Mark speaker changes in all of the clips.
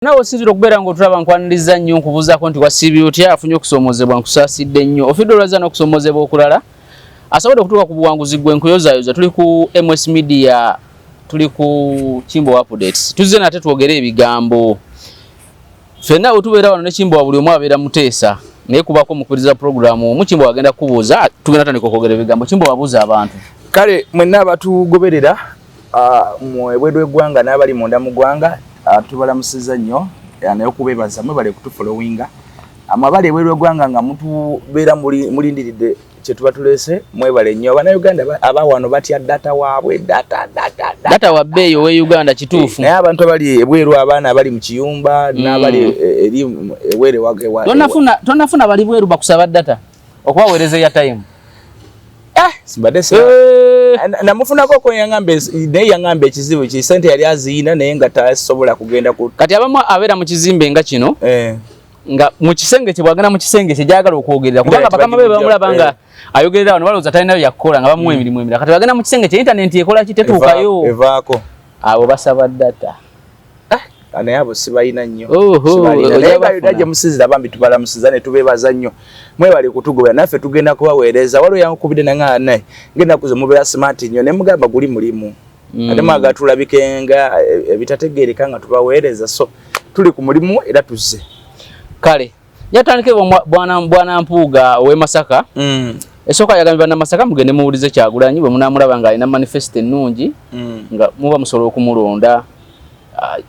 Speaker 1: Nawe osinzira okubeera ng'otulaba, nkwaniriza nnyo, nkubuuzaako nti wasiibye otya? Afunye okusoomozebwa, nkusaasidde nnyo. Ofidde olwazza n'okusoomozebwa okulala, asobodde okutuuka ku buwanguzi. Gwe nkuyozaayoza. Tuli ku MS Media, tuli ku Kimbo Updates. Tuzze nate twogere ebigambo. Ffenna bwe tubeera wano ne Kimbo, buli omu abeera muteesa, naye kubako omukubiriza puroguramu omu. Kimbo agenda kukubuuza, tugenda tandika okwogera ebigambo. Kimbo, wabuuza abantu.
Speaker 2: Kale mwenna abatugoberera mu ebweru w'eggwanga n'abali munda mu ggwanga, tubalamusizza nnyo, naye okubeebaza mwebale kutufollowinga. Mwe abali ebweru w'eggwanga nga mutubeera mulindiridde kye tuba tuleese, mwebale nnyo. Abannayuganda aba wano batya data waabwe, data, data.
Speaker 1: Data wa bbeeyi owe Uganda, kituufu.
Speaker 2: Naye abantu abali ebweru, abaana abali mu kiyumba n'abali eri ebweru
Speaker 1: Tonafuna bali bweru bakusaba data okubaweereza eya time?
Speaker 2: Simbadde namufunako ko, yaŋŋamba, naye yaŋŋamba ekizibu ki sente yali aziyina naye nga tasobola kugenda ku
Speaker 1: Kati abamu abeera mu kizimbe nga kino, nga mu kisenge kye, bwagenda mu kisenge kye gyagala okwogerera, kubanga bakama be bamulaba nga ayogerera wano, balowooza talina byakukola, nga bamuwa emirimu emirala. Kati bagenda mu kisenge kye, intaneti ekola ki? Tetuukayo.
Speaker 2: Evaako.
Speaker 1: Abo basaba data.
Speaker 2: Naye abo sibalina nnyo. Naye nga yonna gye musinzira, bambi tubalamusiza ne tubeebaza nnyo, mwebale kutugobera. Naffe tugenda kubaweereza. Waliwo yankubidde naŋŋamba, naye ng'ennaku zo mubeera smart nnyo, ne mugamba guli mulimu, ate mwagala tulabikenga ebitategeereka nga tubaweereza. So tuli ku mulimu era tuzze.
Speaker 1: Kale yatandike bwana Mpuuga ow'e Masaka. Esooka yagambye bannamasaka, mugende muwulize Kyagulanyi, bwe munaamulaba ng'alina manifesto ennungi, nga muba musobola okumulonda.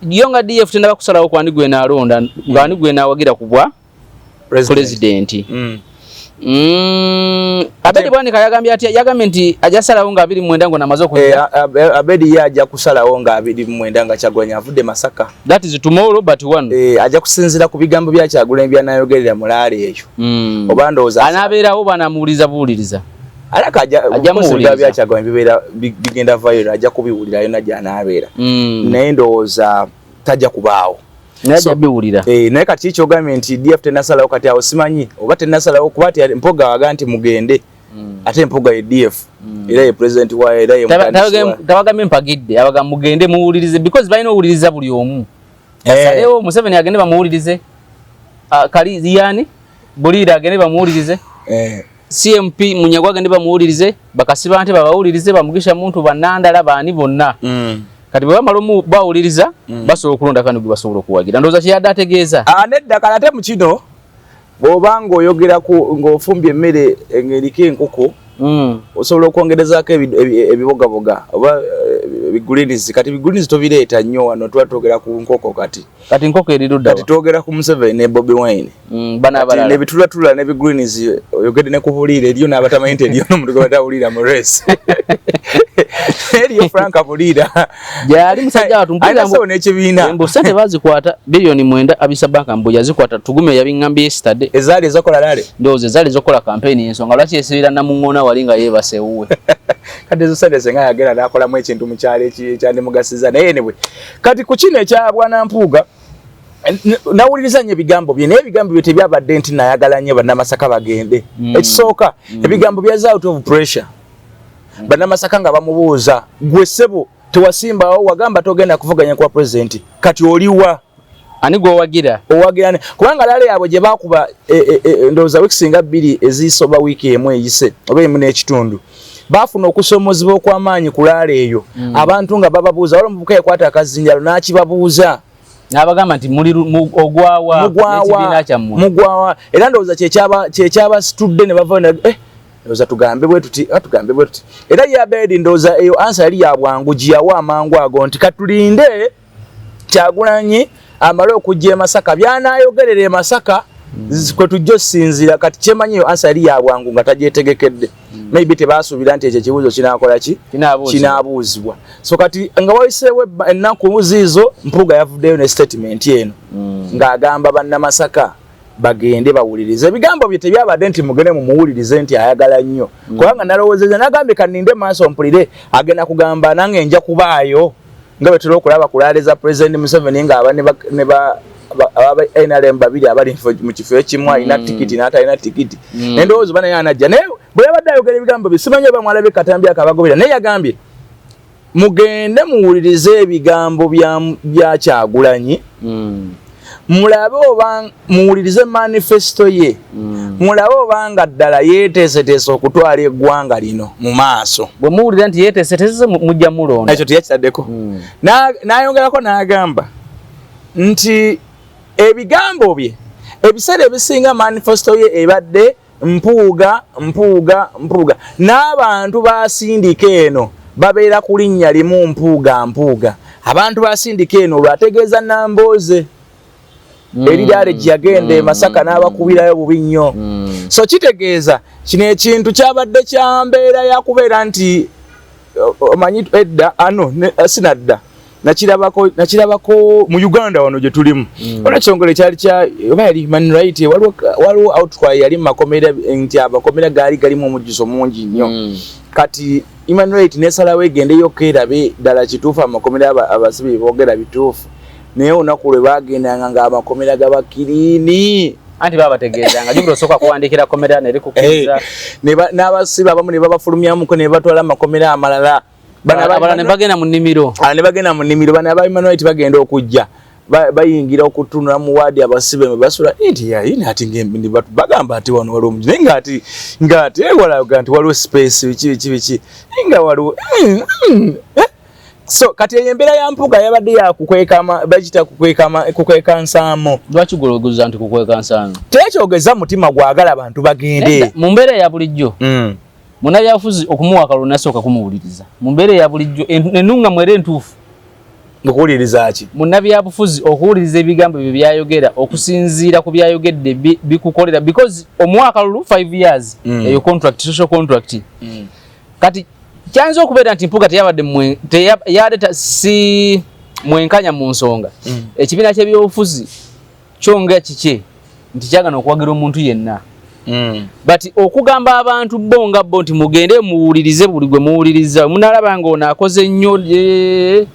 Speaker 1: Yo nga DF tendaba kusalawo kwani gwenaalonda, ng'ani gwenaawagira ku bwa pulezidenti. Abedi Bwanika yagambye atya? Yagambye nti ajja salawo nga 29 ngo namaze
Speaker 2: okujja. Abedi ye ajja kusalawo nga 29 nga Kyagulanyi avudde Masaka.
Speaker 1: That is tomorrow but one.
Speaker 2: Ajja kusinziira ku bigambo bya Kyagulanyi byanayogerera mu rally eyo. Oba ndowooza
Speaker 1: anaabeerawo, banamuwuliriza buwuliriza.
Speaker 2: Alaka ajja
Speaker 1: Ajja muwuliriza.
Speaker 2: Bya Kyagulanyi bibeera bigenda viral, ajja kubiwulira yonna gy'anaabeera. Naye ndowooza tajja kubaawo.
Speaker 1: Naye ajja biwulira.
Speaker 2: Naye kati kyogambye nti DF tenasalawo, kati awo simanyi oba tenasalawo, kuba ati Mpuuga waga nti mugende, ate Mpuuga ye DF, era ye president wa, era ye mutandisi
Speaker 1: Tabagambye mpagidde, abagamba mugende muwulirize, because balina owuliriza buli omu. Basalewo. Museveni agende bamuwulirize. Ah, kali yani Buliira agende bamuwulirize. CMP Munyagwa agende bamuwulirize, bakasiba nte babawulirize, bamugisha muntu, banandala, baani bonna. Kati bwe bamala omu bawuliriza, basobola okulonda kano gwe basobola okuwagira. Ndowooza kyeyadde ategeeza.
Speaker 2: Ah, nedda. Kale ate mu kino, bw'oba ng'oyogera ku ng'ofumbye emmere ng'eriko enkoko, osobola okwongerezaako ebibogaboga oba ebigreens. Kati ebigreens tobireeta nnyo wano, tuba twogera ku nkoko kati.
Speaker 1: Kati nkoko eri ludda?
Speaker 2: Kati twogera ku Museveni ne Bobi Wine.
Speaker 1: Bano abalala.
Speaker 2: Nebitulatula n'ebigreens, oyogedde ne ku Buliira, eriyo n'abatamanyi nti eriyo n'omuntu gwe batawulira mu race. Eriyo Frank Buliira.
Speaker 1: Gyali musajja watu.
Speaker 2: Alina ssebo n'ekibiina.
Speaker 1: Mbu sente bazikwata 9 biliyoni, Abisa Bank mbu yazikwata. Tugume yabiŋŋambye yesterday.
Speaker 2: Ezaali ezokola rally?
Speaker 1: Ndowooza ezaali ezokukola campaign, ensonga lwaki yesibira namuŋŋoona wali nga yeebase ewuwe.
Speaker 2: Kati ezo sente senga yagenda n'akolamu ekintu mu kyalo ekyandimugasiza. Naye anyway, kati ku kino ekya bwana Mpuuga, nawuliriza nnyo ebigambo bye, naye ebigambo bye tebyabadde nti nayagala nnyo bannamasaka bagende. Ekisooka, ebigambo byaza out of pressure. Bannamasaka nga bamubuuza, gwe ssebo tewasimbawo, wagamba togenda kuvuganya kwa president, kati oliwa?
Speaker 1: Ani gwowagira?
Speaker 2: Owagira kubanga rally yaabwe gye bakuba, ndowooza wiiki nga 2 eziyise oba wiiki emu eyise oba emu n'ekitundu, baafuna okusoomozebwa okw'amaanyi ku rally eyo. Abantu nga bababuuza, waliwo omuvubuka yakwata akazinjalo n'akibabuuza.
Speaker 1: N'abagamba nti muli ogwawa n'ekibiina kyammwe?
Speaker 2: Mugwawa. Era ndowooza kyekyabasitudde ne bavayo ndowooza tugambe bwe tuti, tugambe bwe tuti. Era ye Abedi ndowooza eyo answer yali ya bwangu giyawa amangu ago nti katulinde Kyagulanyi amale okujja e Masaka, byanayogerera e Masaka kwe tujja osinziira. Kati kyemanyi eyo answer yali ya bwangu nga tagyetegekedde. Maybe tebasuubira nti ekyo ekibuuzo kinaakola ki, kinaabuuzibwa. So kati nga wayiseewo ennaku ziizo, Mpuuga yavuddeyo ne statement eno ng'agamba bannamasaka bagende bawulirize ebigambo bye. Tebyabadde nti mugende mumuwulirize nti ayagala nnyo, kubanga nalowoozeza nagambye kaninde maaso mpulire agenda kugamba nange nja kubaayo, nga bwe tutera okulaba ku rally za President Museveni nga aba ne ba aba NRM babiri abali mu kifo ekimu, alina tikiti n'atalina tikiti. Endowooza oba naye anajja. Naye bwe yabadde ayogera ebigambo bye, simanyi oba mwalabye katambi akabagobera, naye yagambye mugende muwulirize ebigambo bya Kyagulanyi. Mulabe oba muwulirize manifesto ye, mulabe obanga ddala yeeteeseteese okutwala eggwanga lino mu maaso.
Speaker 1: Bwe muwulira nti yeeteeseteese, mujja mulonda.
Speaker 2: Ekyo teyakitaddeko. N'ayongerako n'agamba nti ebigambo bye ebiseera ebisinga manifesto ye ebadde Mpuuga, Mpuuga, Mpuuga, n'abantu basindika eno babeera ku linnya limu, Mpuuga, Mpuuga. Abantu basindika eno olwategeeza Nambooze eriraale gye yagenda e Masaka n'abakubirayo bubi nnyo. So kitegeeza kino ekintu kyabadde kya mbeera ya kubeera nti omanyi edda ano sinadda nakirabako mu Uganda wano gye tulimu, waliwo ekitongole kyali kya oba yali human right, waliwo outcry yali mu makomera nti amakomera gaali galimu omujjuzo mungi nnyo. Kati human right nesalawo egendeyo erabe ddala kituufu amakomera abasibe boogera bituufu, naye olunaku lwe bagendanga ng'amakomera gaba clean.
Speaker 1: Anti babategeezanga jukira osooka kuwandiikira komera nerikukkiriza.
Speaker 2: N'abasibe abamu ne babafulumyamuko ne batwala amakomera amalala.
Speaker 1: Abalala ne bagenda mu nnimiro.
Speaker 2: Ah, ne bagenda mu nnimiro. Bano aba human right bagenda okujja bayingira okutunula mu waadi abasibe mwe basula nti yayi ati bagamba ati wano waliwo omugi, naye ngaati walaga nti waliwo space, biki biki biki, nga waliwo eh. So kati eyo embeera ya Mpuuga yabadde yakukweka, bakita kukweka nsaamo.
Speaker 1: Lwaki gulowooza nti kukweka nsaano?
Speaker 2: Tekyogeza mutima gwagala abantu bagende.
Speaker 1: Mu mbeera eya bulijjo, munnabyabufuzi okumuwa akalulu nasooka kumuwuliriza. Mu mbeera eya bulijjo ennuŋŋamu era entuufu.
Speaker 2: Okuwuliriza ki?
Speaker 1: Munnabyabufuzi okuwuliriza ebigambo bye byayogera, okusinziira ku byayogedde bikukolera, because omuwa akalulu 5 years, eyo contract, social contract. Kati kyanza okubeera nti Mpuuga teyabadde yadde si mwenkanya mu nsonga. Ekibiina ky'ebyobufuzi kyonga kike nti kyagana okuwagira omuntu yenna, but okugamba abantu bo nga bo nti mugende muwulirize buli gwe muwuliriza, munalaba nga ono akoze nnyo,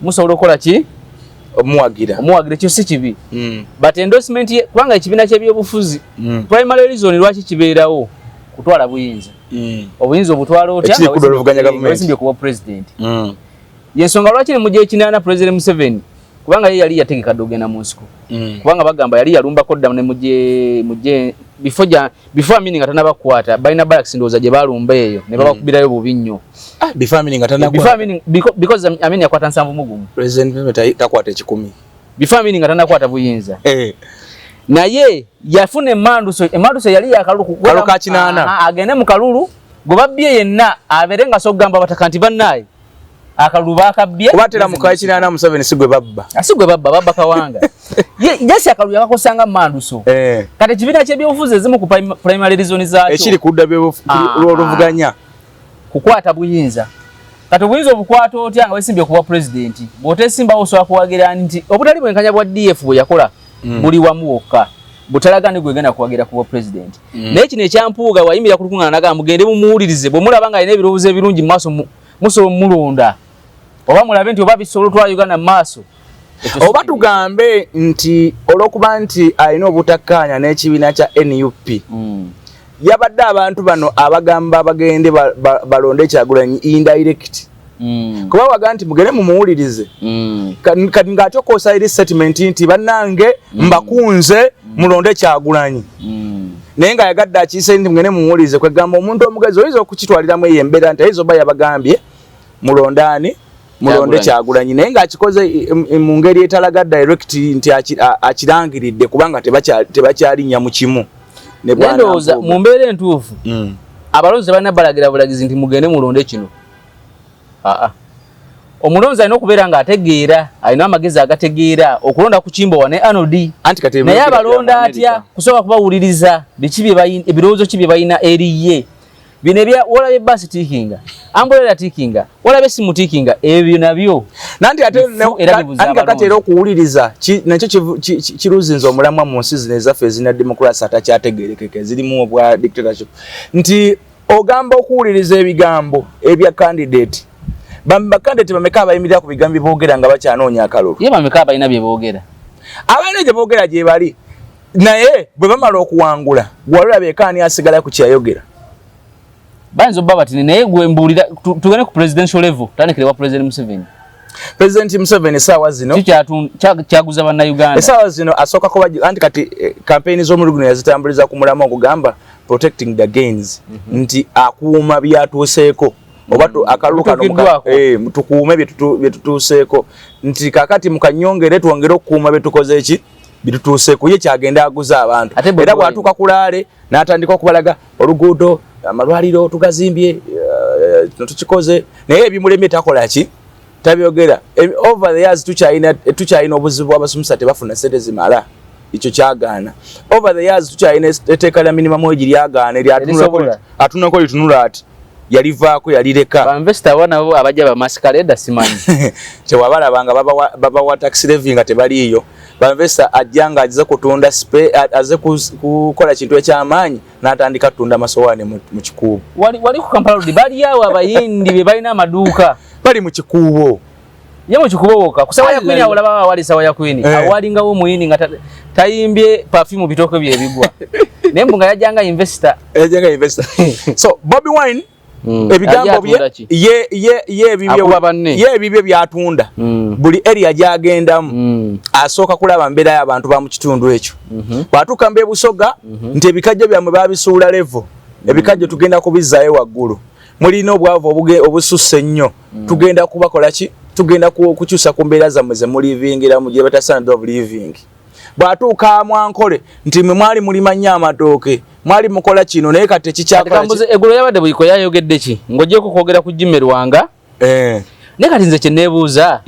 Speaker 1: musobola okukola ki?
Speaker 2: Omuwagira.
Speaker 1: Omuwagira, ekyo si kibi. But endorsement ye, kubanga ekibiina ky'ebyobufuzi, primary reason lwaki kibeerawo kutwala buyinza. Obuyinza obutwala otya?
Speaker 2: Ekiri ku oluvuganya gavumenti.
Speaker 1: Wesimbye kuba president. Yensonga lwaki ne mujja ekinaana President Museveni, kubanga ye yali yategeka dda ogenda mu nsiko, kubanga bagamba yali yalumbako dda ne muje before ja before Amini nga tanabakwata, balina barracks ndowooza gye balumba eyo ne babakubirayo bubi nnyo.
Speaker 2: Ah, before Amini nga tanakwata.
Speaker 1: Before Amini, because Amini yakwata 71.
Speaker 2: President Museveni takwata 100.
Speaker 1: Before Amini nga tanakwata buyinza. Naye yafuna emanduso, emanduso yali yakalulu.
Speaker 2: Kalulu ka 80.
Speaker 1: Agende mu kalulu gwe babbye yenna abeere nga sogamba bataka nti bannaaye akalulu bakabbye.
Speaker 2: Kuba tera mu ka 80 Museveni si gwe babba.
Speaker 1: Si gwe babba, babba Kawanga. Ye jasi akalulu yakakosanga manduso. Kati ekibiina ky'ebyobufuzi ezimu ku primary reason zaakyo
Speaker 2: ekiri ku ludda lw'oluvuganya
Speaker 1: kukwata buyinza. Kati obuyinza obukwata otya nga wesimbye kuba president? Bw'otesimbawo osobola kuwagira nti obutali bwenkanya bwa DF bwe yakola buli wamu wokka butalaga ni gwegenda kuwagira kuba president. Naye kino ekyampuuga wayimirira ku lukuŋŋaana n'agamba mugende mumuwulirize, bwe mulaba nga alina ebirowoozo ebirungi mu maaso musobola omulonda, oba mulabe nti oba bisobola otwala Uganda mu maaso.
Speaker 2: Oba tugambe nti olw'okuba nti alina obutakkaanya n'ekibiina kya NUP, yabadde abantu bano abagamba bagende balonde Kyagulanyi indirect, kuba waga nti mugende mumuwulirize. Kati ng'ate okosa eri statement nti bannange mbakunze mulonde Kyagulanyi, naye nga yagadde akiise nti mugende mumuwulirize. Kwegamba omuntu omugezi oyinza okukitwaliramu eyo embeera nti ayinza oba yabagambye mulondaani, mulonde Kyagulanyi, naye ng'akikoze mu ngeri etalaga direct nti akirangiridde, kubanga tebakyalinnya mu kimu.
Speaker 1: Ndowooza mu mbeera entuufu abalonzi tebalina balagira bulagizi nti mugende mulonde kino. Aa, omulonzi alina okubeera ng'ategeera, alina amagezi agategeera okulonda ku Kimbowa ne Anodi. Naye abalonda atya? Kusooka kubawuliriza biki ebirowoozo ki bye balina eriye. Bino ebya walabye basi tiikinga, umbrella tiikinga, walabye simu tiikinga, ebyo nabyo.
Speaker 2: Nanti ate kakati era okuwuliriza nakyo kiruzinza omulamwa mu nsi zino ezaffe ezirina democracy atakyategerekeka, ezirimu obwa dictatorship, nti ogamba okuwuliriza ebigambo ebya candidate. Bakandidate bameka abayimirira ku bigambo byeboogera nga bakyanoonya akalulu?
Speaker 1: Ye bameka abalina bye boogera?
Speaker 2: Abalina gye boogera gye bali, naye bwe bamala okuwangula gwalulaba ekaani asigala ku kyeyayogera?
Speaker 1: Bayinza obba bati, naye gwe mbuulira, tugende ku presidential level, tandikire wa President Museveni.
Speaker 2: President Museveni essaawa zino
Speaker 1: kyaguza bannayuganda.
Speaker 2: Essaawa zino asooka kuba anti kati campaign z'omulundi guno yazitambuliza ku mulamwa ogugamba protecting the gains, nti akuuma byatuuseeko oba akalulu kano tukuume byetutuuseeko, nti kakati mukanyongere twongere okukuuma byetukoze eki byetutuuseeko. Ye kyagenda aguza abantu, era bw'atuuka ku rally n'atandika okubalaga oluguudo, amalwaliro tugazimbye, tukikoze, naye ebimulemye takola ki, tabyogera. Over the years tukyalina obuzibu, abasomesa tebafuna sente zimala, ekyo kyagaana. Over the years tukyalina etteeka lya minimum wage lyagaana, atunulako litunula ati yalivaako yalireka.
Speaker 1: Ba investor abo nabo abajja bamasikaleda simanyi.
Speaker 2: Tewabalaba nga babawa tax levy nga tebaliiyo. Ba investor ajja nga aze kutunda, aze kukola kintu ekyamaanyi, n'atandika kutunda masowaani mu kikuubo.
Speaker 1: Wali ku Kampala Road bali awo abayindi be balina amaduuka.
Speaker 2: Bali mu kikuubo.
Speaker 1: Ye mu kikuubo wokka ku sawa ya Queen awo olaba wali sawa ya Queen, awo walingawo omuyindi nga tayimbye perfume, bitooke bye bigwa, naye mbu nga yajjanga investor.
Speaker 2: Yajjanga investor. So Bobi Wine, ebigambo bye ye ebibye ye ebibye byatunda, buli area gyagendamu asooka kulaba mbeera y'abantu ba mu kitundu ekyo. Bw'atuuka mbe Busoga, nti ebikajjo byammwe babisuula level, ebikajjo tugenda kubizzaayo waggulu, mulina obwavu obususse ennyo, tugenda kubakola ki, tugenda kukyusa ku mbeera zammwe ze mulivingiramu gye bata standard of living. Bw'atuuka mwankole nti mwe mwali mulima nnyo amatooke, mwali mukola kino, naye kati ekikyakola.
Speaker 1: Eggulo yabadde Buyiko, yayogedde ki ng'ogyeko kwogera ku Jimmy Lwanga? Naye kati nze kyeneebuuza,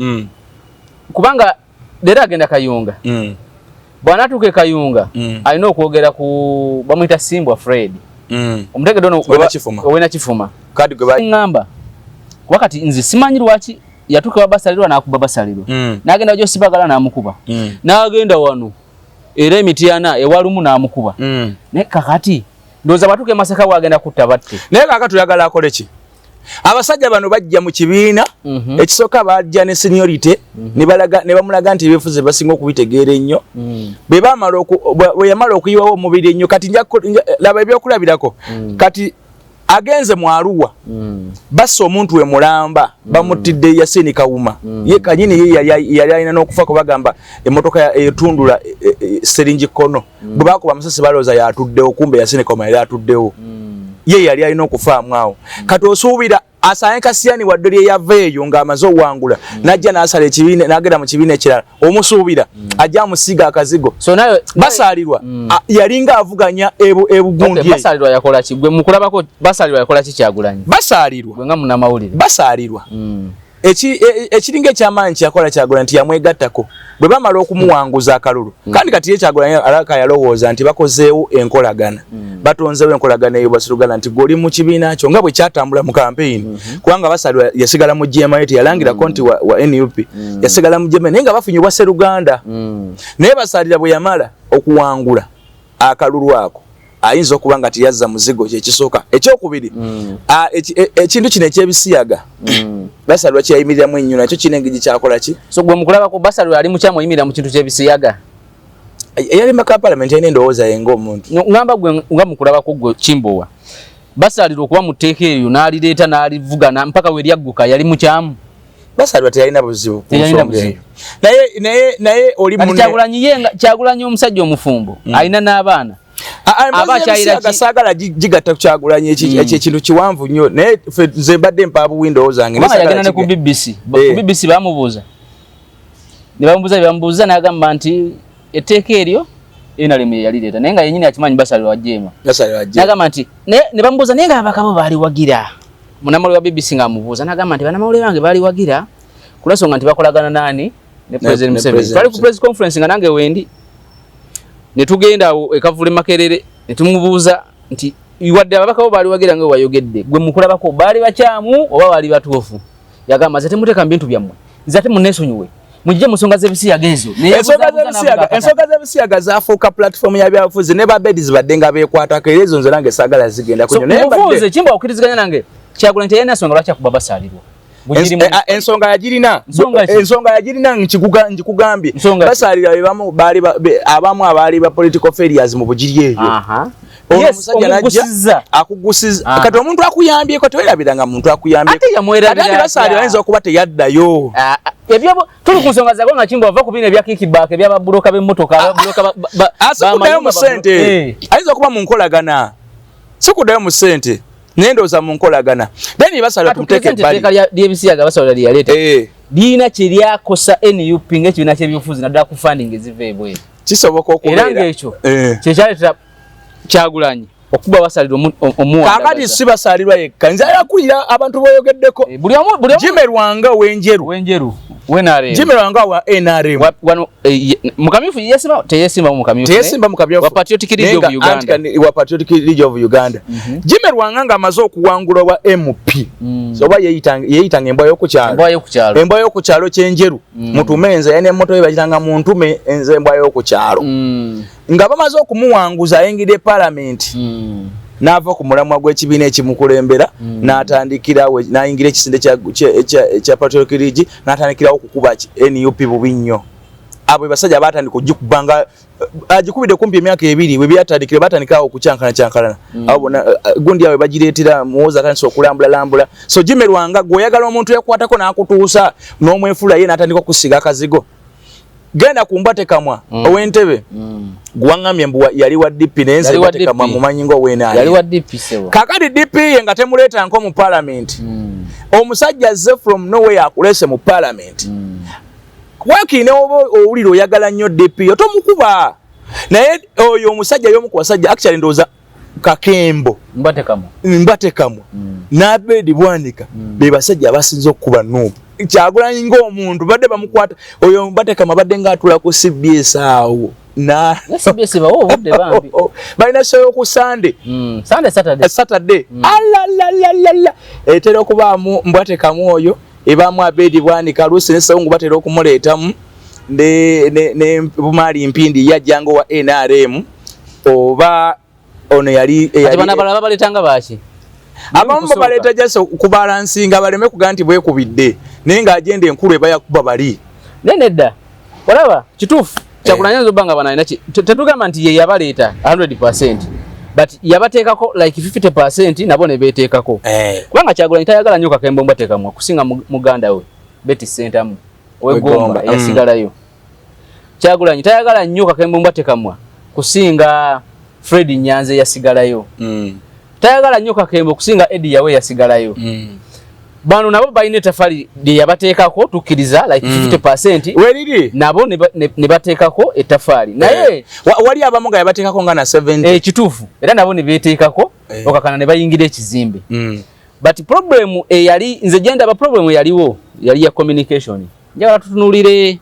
Speaker 1: kubanga leero agenda Kayunga, bw'anaatuuka e Kayunga, alina okwogera ku bamuyita Simbwa Fred, omutegedde ono? Owena Kifuma. Ŋŋamba kuba kati nze simanyi lwaki yatuuka babasalirwa n'akuba basalirwa, n'agenda gyosibagala n'amukuba, n'agenda wano era emityana ewalumu n'amukuba. Naye kakati ndowooza bwatuuka e Masaka bwagenda kutta batte.
Speaker 2: Naye kakati oyagala akole ki? Abasajja bano bajja mu kibiina, ekisooka bajja ne seniority, ne bamulaga nti ebyobufuzi basinga okubitegeera ennyo. Bwe yamala okuyiwawo omubiri ennyo, kati laba ebyokulabirako. Kati agenze mu Arua, bassa omuntu we mulamba, bamuttidde Yasini Kawuma. Ye kanyini ye yali alina n'okufa, kubagamba emmotoka etundula seringi kono, bwe bakuba amasasi balowooza yatuddewo, kumbe Yasini Kawuma yali atuddewo. Ye yali alina okufaamu awo. Kati osuubira asange Kasiyani wadde lye yava eyo ng'amaze owangula, n'ajja n'asala ekibiina n'agenda mu kibiina ekirala, omusuubira ajja amusiiga akazigo?
Speaker 1: So naye
Speaker 2: Basaalirwa yalinga avuganya ebugundi.
Speaker 1: Basaalirwa yakola ki? Gwe mukulabako, Basaalirwa yakola ki Kyagulanyi?
Speaker 2: Basaalirwa
Speaker 1: Gwe nga munnamawulire.
Speaker 2: Basaalirwa ekiringa ekyamaanyi kyeyakola Kyagulanyi nti yamwegattako bwe bamala okumuwanguza akalulu. Kandi kati ye Kyagulanyi alaka yalowooza nti bakozeewo enkolagana, batonzeewo enkolagana eyo baseruganda, nti gwe oli mu kibiina kyo nga bwe kyatambula mu campaign, kubanga Basalirwa yasigala mu GMA, teyalangirako nti wa NUP, yasigala mu GMA naye nga bafunye obwa seruganda. Naye Basalira bwe yamala okuwangula akalulu ako, ayinza okuba nga teyazza muzigo, kyekisooka. Ekyokubiri, ekintu kino ekyebisiyaga, Basalirwa kyeyayimiriramu ennyo, nakyo kirina engeri kyakola ki.
Speaker 1: So gwe mukulabako, Basalirwa ali mukyamu oyimirira mu kintu kyebisiyaga?
Speaker 2: Eyali maka parliament alina endowooza ye ng'omuntu.
Speaker 1: Ngamba gwe nga mukulabako, gwe Kimbowa, Basalirwa okuba mu tteeka eryo n'alireeta n'alivuga mpaka we lyagguka, yali mukyamu?
Speaker 2: Basalirwa teyalina buzibu ku
Speaker 1: Teyalina
Speaker 2: nsonga
Speaker 1: buzibu.
Speaker 2: eyo, naye oli
Speaker 1: Kati
Speaker 2: munne.
Speaker 1: Kyagulanyi ye nga Kyagulanyi omusajja omufumbo, alina n'abaana.
Speaker 2: Aba
Speaker 1: Aba akyayira
Speaker 2: akyayira saagala gigatta ku Kyagulanyi. Ekyo ekintu kiwanvu nnyo, naye nze mbadde mpa buwi ndowooza yange.
Speaker 1: Kubanga
Speaker 2: Naye
Speaker 1: yagenda ne ku BBC. Ku BBC bamubuuza, ne bamubuuza bye bamubuuza, n'agamba nti etteeka eryo NRM ye yalireeta, naye nga yennyini akimanyi Basalirwa jeema.
Speaker 2: Basalirwa ajje.
Speaker 1: N'agamba nti ne bamubuuza naye nga ababaka bo baaliwagira. Munnamawulire wa BBC ng'amubuuza, n'agamba nti bannamawulire bange baaliwagira ku lw'ensonga nti bakolagana naani, ne President
Speaker 2: Ne
Speaker 1: Museveni.
Speaker 2: President
Speaker 1: Twali ku press conference nga nange wendi, ne tugenda awo e Kavule Makerere, ne tumubuuza nti wadde ababaka bo baaliwagira nga wayogedde, gwe mukulabako baali bakyamu oba baali batuufu? Yagamba, nze temuteeka mu bintu byammwe, nze ate munneesonyiwe, mugije mu nsonga z'ebisiyaga ezo. Naye
Speaker 2: Ensonga
Speaker 1: yabuuza n'avuga akatabo.
Speaker 2: Ensonga z'ebisiyaga zafuuka platform ya byabufuzi, ne babedi badde nga beekwatako, era ezo nze nange saagala zigenda
Speaker 1: So
Speaker 2: kunyo. Naye
Speaker 1: mubuuze Kimba, okkiriziganya nange, Kyagulanyi teyalina nsonga lwaki akuba Basaalirwa? Bugiri
Speaker 2: Ensonga yagirina.
Speaker 1: Nsonga ki?
Speaker 2: Ensonga yagirina, nkikugambye.
Speaker 1: Nsonga ki?
Speaker 2: Basalira be bamu baali abamu abaali ba political failures mu Bugiri eyo. Ono omusajja najja akugusiza. Kati omuntu akuyambyeko, tewerabiranga muntu akuyambyeko.
Speaker 1: Ate yamwerabira.
Speaker 2: Ate Basalirwa ayinza okuba teyaddayo.
Speaker 1: Ah, ah, ebyo tuli ku nsonga zago nga Kimbo ava ku bino ebya kickback, ebyababuloka b'emmotoka, ababuloka
Speaker 2: Asikuddayo mu ssente.
Speaker 1: Eh.
Speaker 2: Ayinza okuba mu nkolagana, sikuddayo mu ssente, naye ndowooza mu nkolagana. Then Basalirwa tumuteeke ebbali.
Speaker 1: Etteeka ly'ebisiyaga Basalirwa lye yaleeta
Speaker 2: Eh,
Speaker 1: lirina kye lyakosa NUP ng'ekibiina ky'ebyobufuzi, naddala ku funding eziva ebweru.
Speaker 2: Kisoboka
Speaker 1: Era
Speaker 2: okubeera
Speaker 1: ng'ekyo
Speaker 2: Eh.
Speaker 1: kyekyaleetera Kyagulanyi okuba Basalirwa omuwandagaza.
Speaker 2: Kaakati si Basalirwa yekka, nze akulira abantu boyogeddeko.
Speaker 1: Eh, buli omu, buli omu.
Speaker 2: Jimmy Lwanga w'Enjeru.
Speaker 1: Wenjeru wenare.
Speaker 2: Jimmy Lwanga wa NRM.
Speaker 1: Wano mu kamyufu yesimba, teyesimba mu kamyufu.
Speaker 2: Teyesimba mu kamyufu.
Speaker 1: Wa Patriotic League of
Speaker 2: Naye nga
Speaker 1: Uganda.
Speaker 2: anti wa Patriotic League of Uganda. Jimmy Lwanga ng'amaze okuwangula wa MP, So oba yeeyitanga embwa y'okukyalo.
Speaker 1: Embwa y'okukyalo.
Speaker 2: Embwa y'okukyalo ky'Enjeru. Mutume nze yalina emmotoka ye bagitanga muntume enze embwa y'okukyalo. Nga bamaze okumuwanguza, ayingidde palamenti, n'ava ku mulamwa gw'ekibiina ekimukulembera, n'atandikirawo n'ayingira ekisinde kya Patriotic League, n'atandikirawo okukuba NUP bubi nnyo. Abo basajja batandika ogikuba nga agikubidde kumpi emyaka 2 we byatandikire, batandikirawo okukyankalana kyankalana. Abo bonna gundi yaabwe bagireetera Muwoza, atandise okulambula lambula. So Jimmy Lwanga, gw'oyagala omuntu yakwatako n'akutuusa n'omwefuula, ye n'atandika okusiga akazigo. Genda ku Mbwatekamwa ow'Entebe. Gwaŋŋambye mbu yali wa DP, naye nze
Speaker 1: Yali wa
Speaker 2: Mbwatekamwa
Speaker 1: DP.
Speaker 2: mumanyi ng'ow'NRM.
Speaker 1: Yali wa DP, sebo.
Speaker 2: Kakati DP ye nga temuleeta nko mu parliament. Omusajja azze from nowhere akuleese mu parliament. Wakiri ne oba owulira oyagala nnyo DP yo, tomukuba. Naye oyo omusajja y'omu ku basajja, actually ndowooza Kakembo,
Speaker 1: Mbwatekamwa,
Speaker 2: Mbwatekamwa n'Abedi Bwanika be basajja abasinze okukuba NUP. Kyagulanyi ng'omuntu badde bamukwata, oyo Mbwatekamwa badde ng'atula ku CBS awo na
Speaker 1: CBS bawo obudde bambi.
Speaker 2: Balina show y'oku Sunday.
Speaker 1: Sunday, Saturday.
Speaker 2: Saturday. Alalalala, etera okubaamu Mbwatekamwa oyo, ebaamu Abedi Bwanika, luusi ne Sewungu batera okumuleetamu ne Bumaali Mpindi yajjanga wa NRM, oba ono yali
Speaker 1: Ati bano abalala babaleetanga baki?
Speaker 2: Abamu babaleeta just okubalansinga baleme kugaa nti bwekubidde, naye ng'agenda enkulu eba yakuba bali.
Speaker 1: Naye nedda, olaba kituufu Kyagulanyi ayinza obba nga bano alina tetugamba nti ye yabaleeta 100%, but yabateekako like 50%, nabo ne beeteekako. Kubanga Kyagulanyi tayagala nnyo Kakembo Mbwatekamwa kusinga muganda we Betty Sentamu ow'Egomba
Speaker 2: Ow'Egomba,
Speaker 1: eyasigalayo. Kyagulanyi tayagala nnyo Kakembo Mbwatekamwa kusinga Fred Nyanze eyasigalayo. Tayagala nnyo Kakembo kusinga Eddie Yawe eyasigalayo. Bano nabo balina ettaffaali lye yabateekako, tukkiriza like 50%.
Speaker 2: Weriri.
Speaker 1: Nabo ne bateekako ettaffaali, naye
Speaker 2: Wali abamu nga yabateekako nga na 70.
Speaker 1: Eh, kituufu, era nabo ne beeteekako okakana ne bayingira ekizimbe. But problem eyali, nze gye ndaba problem eyaliwo yali ya communication. Njagala tutunuulire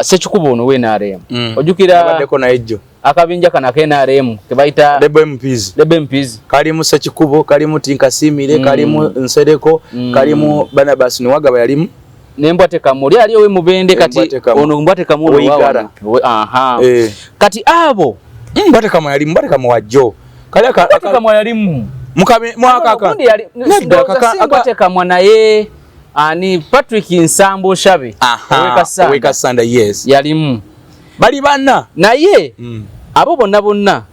Speaker 1: Sekikubo ono w'NRM. Ojjukira
Speaker 2: Yabaddeko naye jjo.
Speaker 1: akabinja kano aka NRM ke bayita
Speaker 2: Rebel MPs.
Speaker 1: Rebel MPs.
Speaker 2: Kalimu Sekikubo, kalimu Tinkasimire, kalimu Nsereko, kalimu Barnabas Niwagaba yalimu.
Speaker 1: Ne Mbwatekamwa oli ali owe Mubende kati.
Speaker 2: Mbwatekamwa.
Speaker 1: Ono Mbwatekamwa ono
Speaker 2: Oigara.
Speaker 1: Aha.
Speaker 2: Eh.
Speaker 1: Kati abo
Speaker 2: Mbwatekamwa yalimu, Mbwatekamwa wajjo. Kali
Speaker 1: Mbwatekamwa yalimu.
Speaker 2: Mukabe mwakaka.
Speaker 1: Gundi yali
Speaker 2: Nedda,
Speaker 1: ndowooza si Mbwatekamwa, naye ani, Patrick Nsambo Shabe ow'e Kassanda.
Speaker 2: Ow'e Kassanda, yes.
Speaker 1: Yalimu.
Speaker 2: Bali bana.
Speaker 1: Naye abo bonna bonna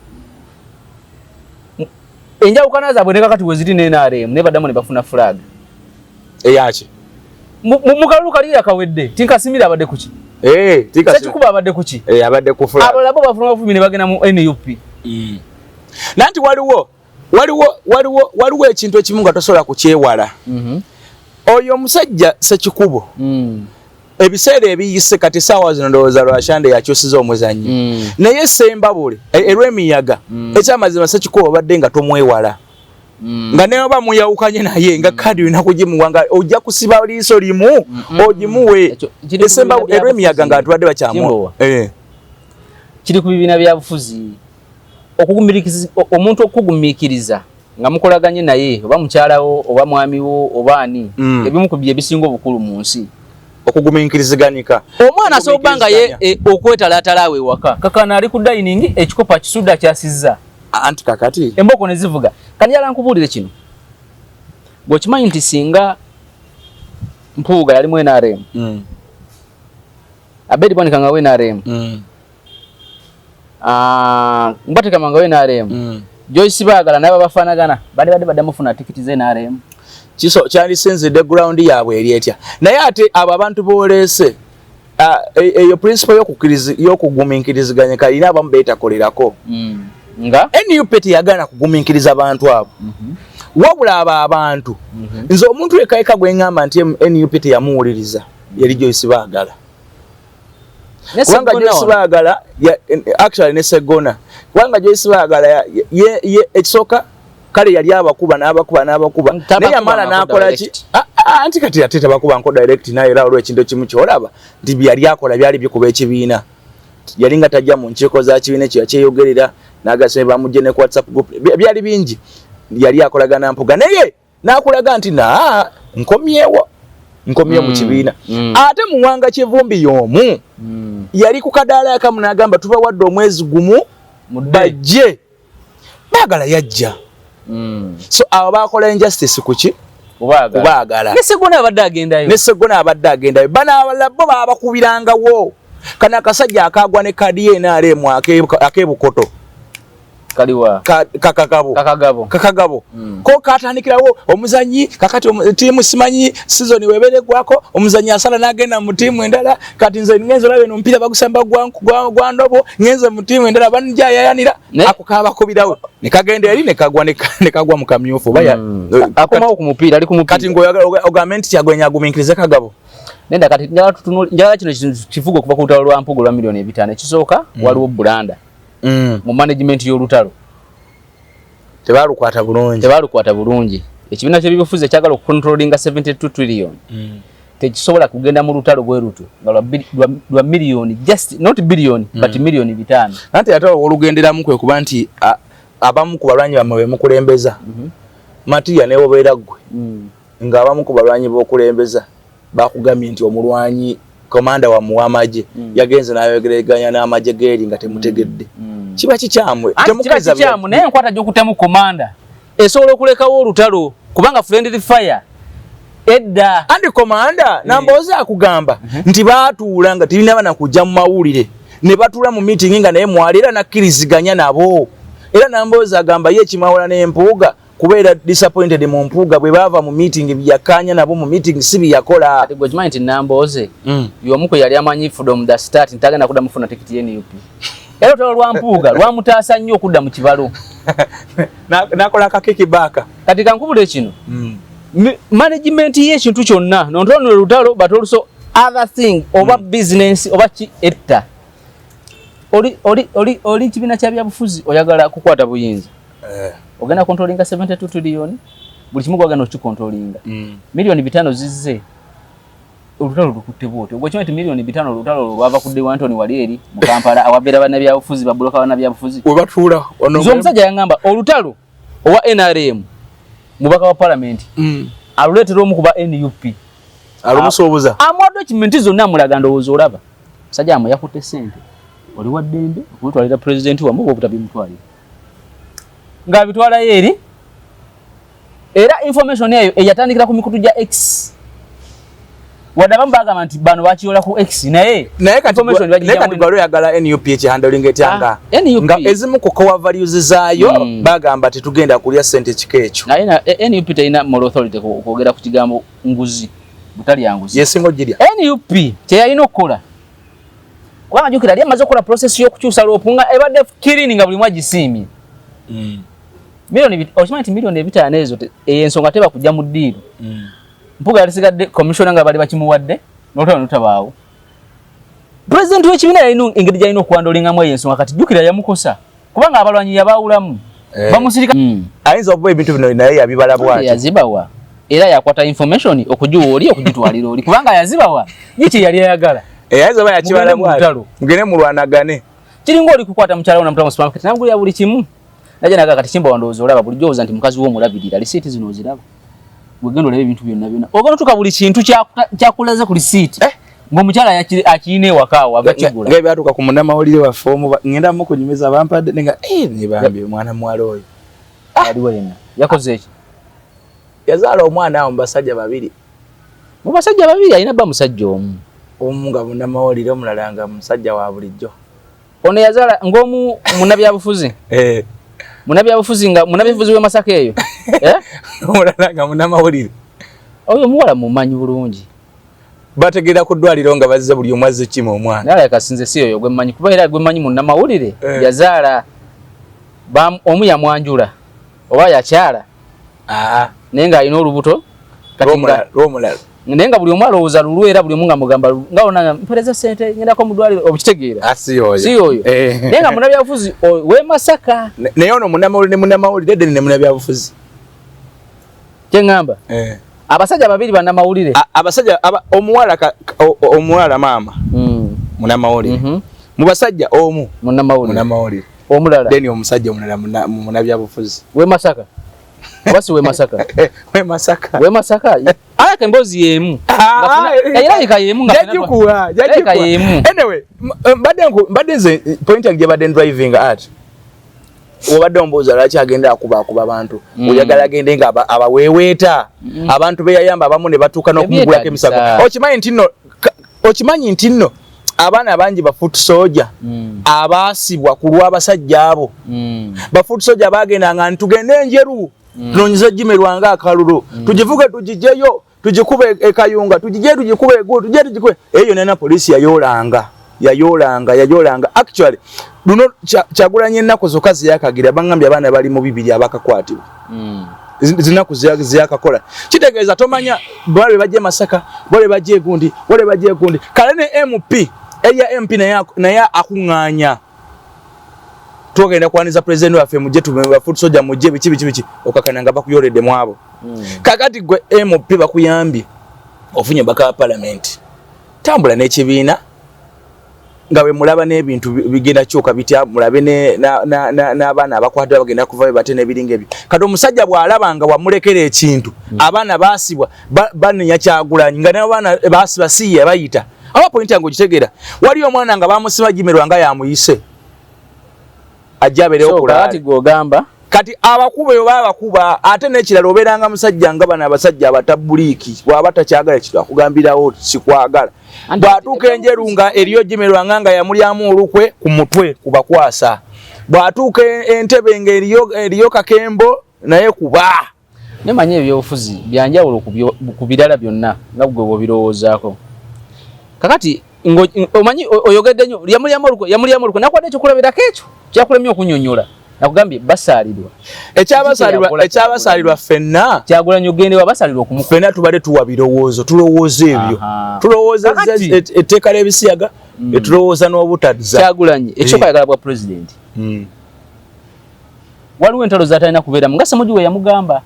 Speaker 1: enjawukana zaabwe ne kakati weziri ne NRM, ne baddamu ne bafuna flag.
Speaker 2: Eyaki?
Speaker 1: Mu kalulu kali akawedde, Tinkasimira abadde kuki?
Speaker 2: Eh, Tinkasimira.
Speaker 1: Sekikubo abadde kuki?
Speaker 2: Eh, abadde ku flag.
Speaker 1: Abalala bo bafuna bafumi ne bagenda mu NUP.
Speaker 2: Nanti waliwo ekintu ekimu nga tosobola kukyewala. Oyo omusajja Sekikubo, ebiseera ebiyise, kati saawa zino ndowooza Lwashande yakyusiza omuzannyo. Naye Sembabule, erw'emiyaga, ekyamazima Sekikubo obadde nga tomwewala. Nga ne oba muyawukanye naye, nga kadi olina kugimuwa, nga ojja kusiba liiso limu ogimuwe.
Speaker 1: Ekyo kiri ku
Speaker 2: Esemba
Speaker 1: bibiina bya
Speaker 2: erw'emiyaga nga
Speaker 1: bufuzi.
Speaker 2: tubadde bakyamu.
Speaker 1: Kimbowa.
Speaker 2: Eh.
Speaker 1: Kiri ku bibiina bya bufuzi. Omuntu okugumiikiriza nga mukolaganye naye, oba mukyalawo oba mwamiwo oba ani, ebimu ku bye ebisinga obukulu mu nsi.
Speaker 2: Okugumiikiriziganika.
Speaker 1: Omwana asobola okuba nga ye okwetalaatala awo ewaka, kakana ali ku dining, ekikopo akisudde akyasizza.
Speaker 2: Anti kakati
Speaker 1: emboko ne zivuga. Kanjala nkubuulire kino, bw'okimanyi nti singa Mpuuga yalimu NRM, Abedi Bwanika nga we NRM, Ah, mbatekamanga NRM. Joyce Bagala nabo bafanagana bali badde baddamu funa tikiti ze NRM.
Speaker 2: Kiso kyandisinzidde ground yaabwe eri etya, naye ate abo abantu boleese, eyo principle y'okugumiikiriziganya kalina abamu beetakolerako.
Speaker 1: Nga
Speaker 2: NUP teyagaana kugumiikiriza bantu abo, wabula abo abantu, nze omuntu ekaeka gwe ŋŋamba nti NUP teyamuwuliriza yali Joyce Baagala, kubanga Joyce Baagala actually ne Segona, kubanga Joyce Baagala ekisooka kale yali abakuba n'abakuba n'abakuba, naye yamala n'akola ki? Anti kati ate tabakuba nko direct, naye era olwo ekintu kimu kyolaba nti byali akola byali bikuba ekibiina. Yali nga tajja mu nkiiko za kibiina ekyo, yakyeyogerera n'agasome bamugje ne ku WhatsApp group, byali bingi. Yali akolagana Mpuga, naye n'akulaga nti naa nkomyewo, nkomyewo mu kibiina. Ate Muwanga Kivumbi y'omu yali ku kadaala akamu n'agamba tubawadde omwezi gumu bajje, Baagala yajja. So abo bakola injustice kuki? Kubaagala.
Speaker 1: Ne Segona abadde agendayo.
Speaker 2: Ne Segona abadde agendayo. Bano abalala bo babakubirangawo. Kano akasajja akagwa ne kadi ye NRM ak'ebukoto.
Speaker 1: Kaliwa?
Speaker 2: Kakagabo.
Speaker 1: Kakagabo.
Speaker 2: Kakagabo. Ko katandikirawo omuzanyi kakati tiimu simanyi season webere gwako omuzanyi asala n'agenda mu tiimu endala. Kati nze ngenze olabe no omupiira bagusamba gwa ndobo, ngenze mu tiimu endala banjayayanira. Ako kabakubirawo ne kagenda eri ne kagwa ne kagwa mu kamyufu baya.
Speaker 1: Akomawo ku mupiira, ali ku mupiira.
Speaker 2: Kati ngoyagala ogambe nti Kyagulanyi agumiikirize Kagabo?
Speaker 1: Nenda kati njagala tutunule, njagala kino kivuga okuva ku lutalo lwa Mpuuga olwa 500,000,000. Ekisooka, waliwo blunder mu management y'olutalo.
Speaker 2: Tebalukwata bulungi.
Speaker 1: Tebalukwata bulungi. Ekibiina ky'ebyobufuzi ekyagala okucontrollinga 72 trillion tekisobola kugenda mu lutalo bwe lutyo nga lwa miliyoni, just not billion, but 5 million.
Speaker 2: Anti ate olugenderamu kwe kuba nti abamu ku balwanyi bammwe bemukulembeza matiya newobeera ggwe, ng'abamu ku balwanyi b'okulembeza bakugambye nti omulwanyi komanda wammwe w'amagye yagenze n'ayogereganya n'amagye geeri nga temutegedde, kiba kikyamu.
Speaker 1: Anti kiba
Speaker 2: Temukkiriza.
Speaker 1: kikyamu, naye enkwata gy'okutemu komanda esobola okulekawo olutalo, kubanga friendly fire edda.
Speaker 2: Andi komanda Nambooze akugamba nti baatuula nga tebinaba nakujja mu mawulire, ne batuula mu meeting nga naye mwali era nakkiriziganya nabo. Era Nambooze agamba ye ekimawula n'Empuuga kubeera disappointed mu Mpuuga bwe baava mu meeting, byakkaanya nabo mu meeting si byeyakola.
Speaker 1: Kati gwe kimanyi nti Nambooze y'omu kwe yali amanyi from the start ntagenda kudda mufuna tikiti ye NUP, era olutalo lwa Mpuuga lwamutaasa nnyo okudda mu kibalo.
Speaker 2: Nakola akakiki baaka.
Speaker 1: Kati kankubule kino, management y'ekintu kyonna, not only olutalo but also other thing oba business oba ki etta, oli kibiina kya byabufuzi, oyagala kukwata buyinza, ogenda controllinga 72 trillion, buli kimu gwagenda okicontrollinga. 5 million zizze, olutalo lukutte bwotyo. Gwe kimanyi nti 5 million, olutalo olwo lwava ku Dewantoni wali eri mu Kampala awabeera bannabyabufuzi, babuloka bannabyabufuzi.
Speaker 2: Webatuula.
Speaker 1: Nze omusajja yaŋŋamba olutalo owa NRM mubaka wa palamenti aluleetera omu kuba NUP.
Speaker 2: Alumusuubuza.
Speaker 1: Amuwa document zonna, amulaga ndowooza olaba musajja amwe yakutte sente, oli wa ddembe okubitwalira pulezidenti wamu oba obutabimutwalira, ng'abitwalayo eri. Era information eyo eyatandikira ku mikutu gya X, wadde abamu bagamba nti bano bakiyola ku X, naye
Speaker 2: naye kati
Speaker 1: information
Speaker 2: naye kati gwali oyagala NUP ekihandlinga etya nga
Speaker 1: Ah, NUP.
Speaker 2: nga ezimu ku core values zaayo bagamba tetugenda kulya sente kika ekyo?
Speaker 1: Naye NUP terina moral authority kwogera ku kigambo nguzi, butalya nguzi.
Speaker 2: Yesinga ogirya.
Speaker 1: NUP kyeyalina okukola, kubanga jjukira yali amaze okukola process y'okukyusa LOP nga ebadde clean, nga buli omu agisiimye. Okimanyi nti 5 million ezo eyo ensonga teba kujja mu ddiiru. Mpuga yalisigadde commissioner nga bali bakimuwadde n'olutalo nelutabaawo. Pulezidenti w'ekibiina yalina engeri gyalina okuhandlingamu eyo ensonga. Kati jjukira yamukosa kubanga abalwanyi yabaawulamu. Bamusirika.
Speaker 2: Ayinza okuba ebintu bino naye yabibala bwati.
Speaker 1: Yazibawa, era yakwata information okugiwa oli, okugitwalira oli, kubanga yazibawa ye kye yali ayagala.
Speaker 2: Eh, ayinza oba yakibala
Speaker 1: Mugende mu
Speaker 2: bwati.
Speaker 1: lutalo.
Speaker 2: Mugende mulwanagane.
Speaker 1: Kiringa oli kukwata mukyala wo namutwala mu supermarket namugulira buli kimu, najja naga kati kimba wandowooza olaba bulijjo owooza nti mukazi wo omulabirira, risiiti zino oziraba, gwegenda olaba ebintu byonna byonna, ogenda otuuka buli kintu kyakulaze ku risiiti ng'omukyala akiyina ewaka awo ava kigula.
Speaker 2: Nga ebyatuuka ku munnamawulire waffe omu, ngenda mukunyumiza, bampadde nenga nebambi omwana muwala oyo.
Speaker 1: Aliwo yenna yakoze eki?
Speaker 2: Yazaala omwana awo mu basajja babiri.
Speaker 1: Mu basajja babiri? Alina bba musajja omu.
Speaker 2: Omu nga munnamawulire, omulala nga musajja wa bulijjo.
Speaker 1: Ono yazaala ng'omu munnabyabufuzi.
Speaker 2: Eh.
Speaker 1: Munnabyabufuzi nga munnabyabufuzi w'e Masaka eyo. Eh?
Speaker 2: Omulala nga munnamawulire.
Speaker 1: Oyo omuwala mumanyi bulungi.
Speaker 2: Bategeera ku ddwaliro nga bazze buli omu azze kima omwana.
Speaker 1: Naye alabika sinze si oyo gwe mmanyi kuba era gwe mmanyi munnamawulire
Speaker 2: eh.
Speaker 1: yazaala omu yamwanjula oba yakyala
Speaker 2: ah.
Speaker 1: naye ng'alina olubuto
Speaker 2: lw'omulala
Speaker 1: naye nga buli omu alowooza lulwe era buli omu nga mugamba nga ona mpereza sente ngendako mu ddwaliro obukitegeera
Speaker 2: ah, si oyo
Speaker 1: si oyo
Speaker 2: eh.
Speaker 1: Naye nga munnabyabufuzi w'e Masaka.
Speaker 2: Naye ono munnamawulire ne munnamawulire deni ne munnabyabufuzi.
Speaker 1: Kyeŋŋamba
Speaker 2: eh.
Speaker 1: Abasajja babiri bannamawulire.
Speaker 2: Abasajja omuwala omuwala maama munnamawulire. Mu basajja omu
Speaker 1: munnamawulire omulala
Speaker 2: then omusajja omulala munnabyabufuzi
Speaker 1: w'e Masaka oba si w'e Masaka?
Speaker 2: W'e Masaka.
Speaker 1: W'e Masaka alaka emboozi y'emu
Speaker 2: ah,
Speaker 1: erabika y'emu nga
Speaker 2: jajikuwa
Speaker 1: jajikuwa y'emu.
Speaker 2: Anyway, mbadde nze point yange gyebadde driving at obadde ombuuza lwaki agenda akuba abantu. Oyagala agende nga abaweeweeta abantu beyayamba abamu ne batuuka n'okumugulako emisago. Okimanyi nti nno abaana bangi ba foot soldier abaasibwa ku lw'abasajja abo. Ba foot soldier bagendanga nti tugende Enjeru tunoonyeze Jimmy Lwanga akalulu, tugivuge tugijeyo, tugikube ekayunga, tugije tugikube egulu, tugije tugikube eyo nena. Poliisi yayoolanga yayoolanga yayoolanga. Actually luno Kyagulanyi ennaku zokka zeyakagira bangambye abaana bali mu 2 abakakwatibwa. Zinaku ziyakakola kitegeeza tomanya bwale bajje Masaka, bwale bajje egundi, bwale bajje egundi. Kale ne MP eya MP naye akuŋŋaanya tugenda kwaniza president waffe, mujje tume foot soldier, mujje biki biki biki, okakana nga bakuyoledde mu abo. Kakati gwe MP bakuyambye ofunye baka wa parliament, tambula n'ekibiina nga bwe mulaba n'ebintu bigenda kyuka bitya, mulabe n'abaana abakwatibwa bagenda kuvayo bate n'ebiringa ebyo. Kati omusajja bw'alaba nga wamulekera ekintu, abaana baasibwa banenya Kyagulanyi nga n'abaana baasiba si ye bayita aba. Point yange ogitegeera? Waliyo omwana nga bamusiba Jimerwa nga yamuyise ajja abeerewo.
Speaker 1: So
Speaker 2: kulala.
Speaker 1: Kakati gw'ogamba
Speaker 2: Kati abakuba eyo babakuba. Ate n'ekirala, obeeranga musajja nga bano abasajja abatabuliiki, bw'aba takyagala kintu akugambirawo sikwagala. Bw'atuuka Enjeru nga eriyo Jimmy Lwanga nga yamulyamu olukwe ku mutwe kubakwasa, bw'atuuka Entebe nga eriyo Kakembo naye kuba
Speaker 1: Nemanya ebyobufuzi byanjawulo ku birala byonna nga gwe bw'obirowoozaako. Kakati omanyi oyogedde nnyo yamulyamu olukwe, yamulyamu olukwe, nakwadde ekyokulabirako ekyo kyakulemye okunyonnyola, nakugambye basaalirwa.
Speaker 2: Ekyabasalirwa ffenna.
Speaker 1: Kyagulanyi ogende wa basalirwa okumukuba.
Speaker 2: Ffenna tubadde tuwa birowoozo, tulowooza ebyo, tulowooza etteeka ly'ebisiyaga, etulowooza n'obutazza.
Speaker 1: Kyagulanyi ekyoka ayagala bwa president. Waliwo entalo zatalina kubeeramu nga Ssemujju we yamugamba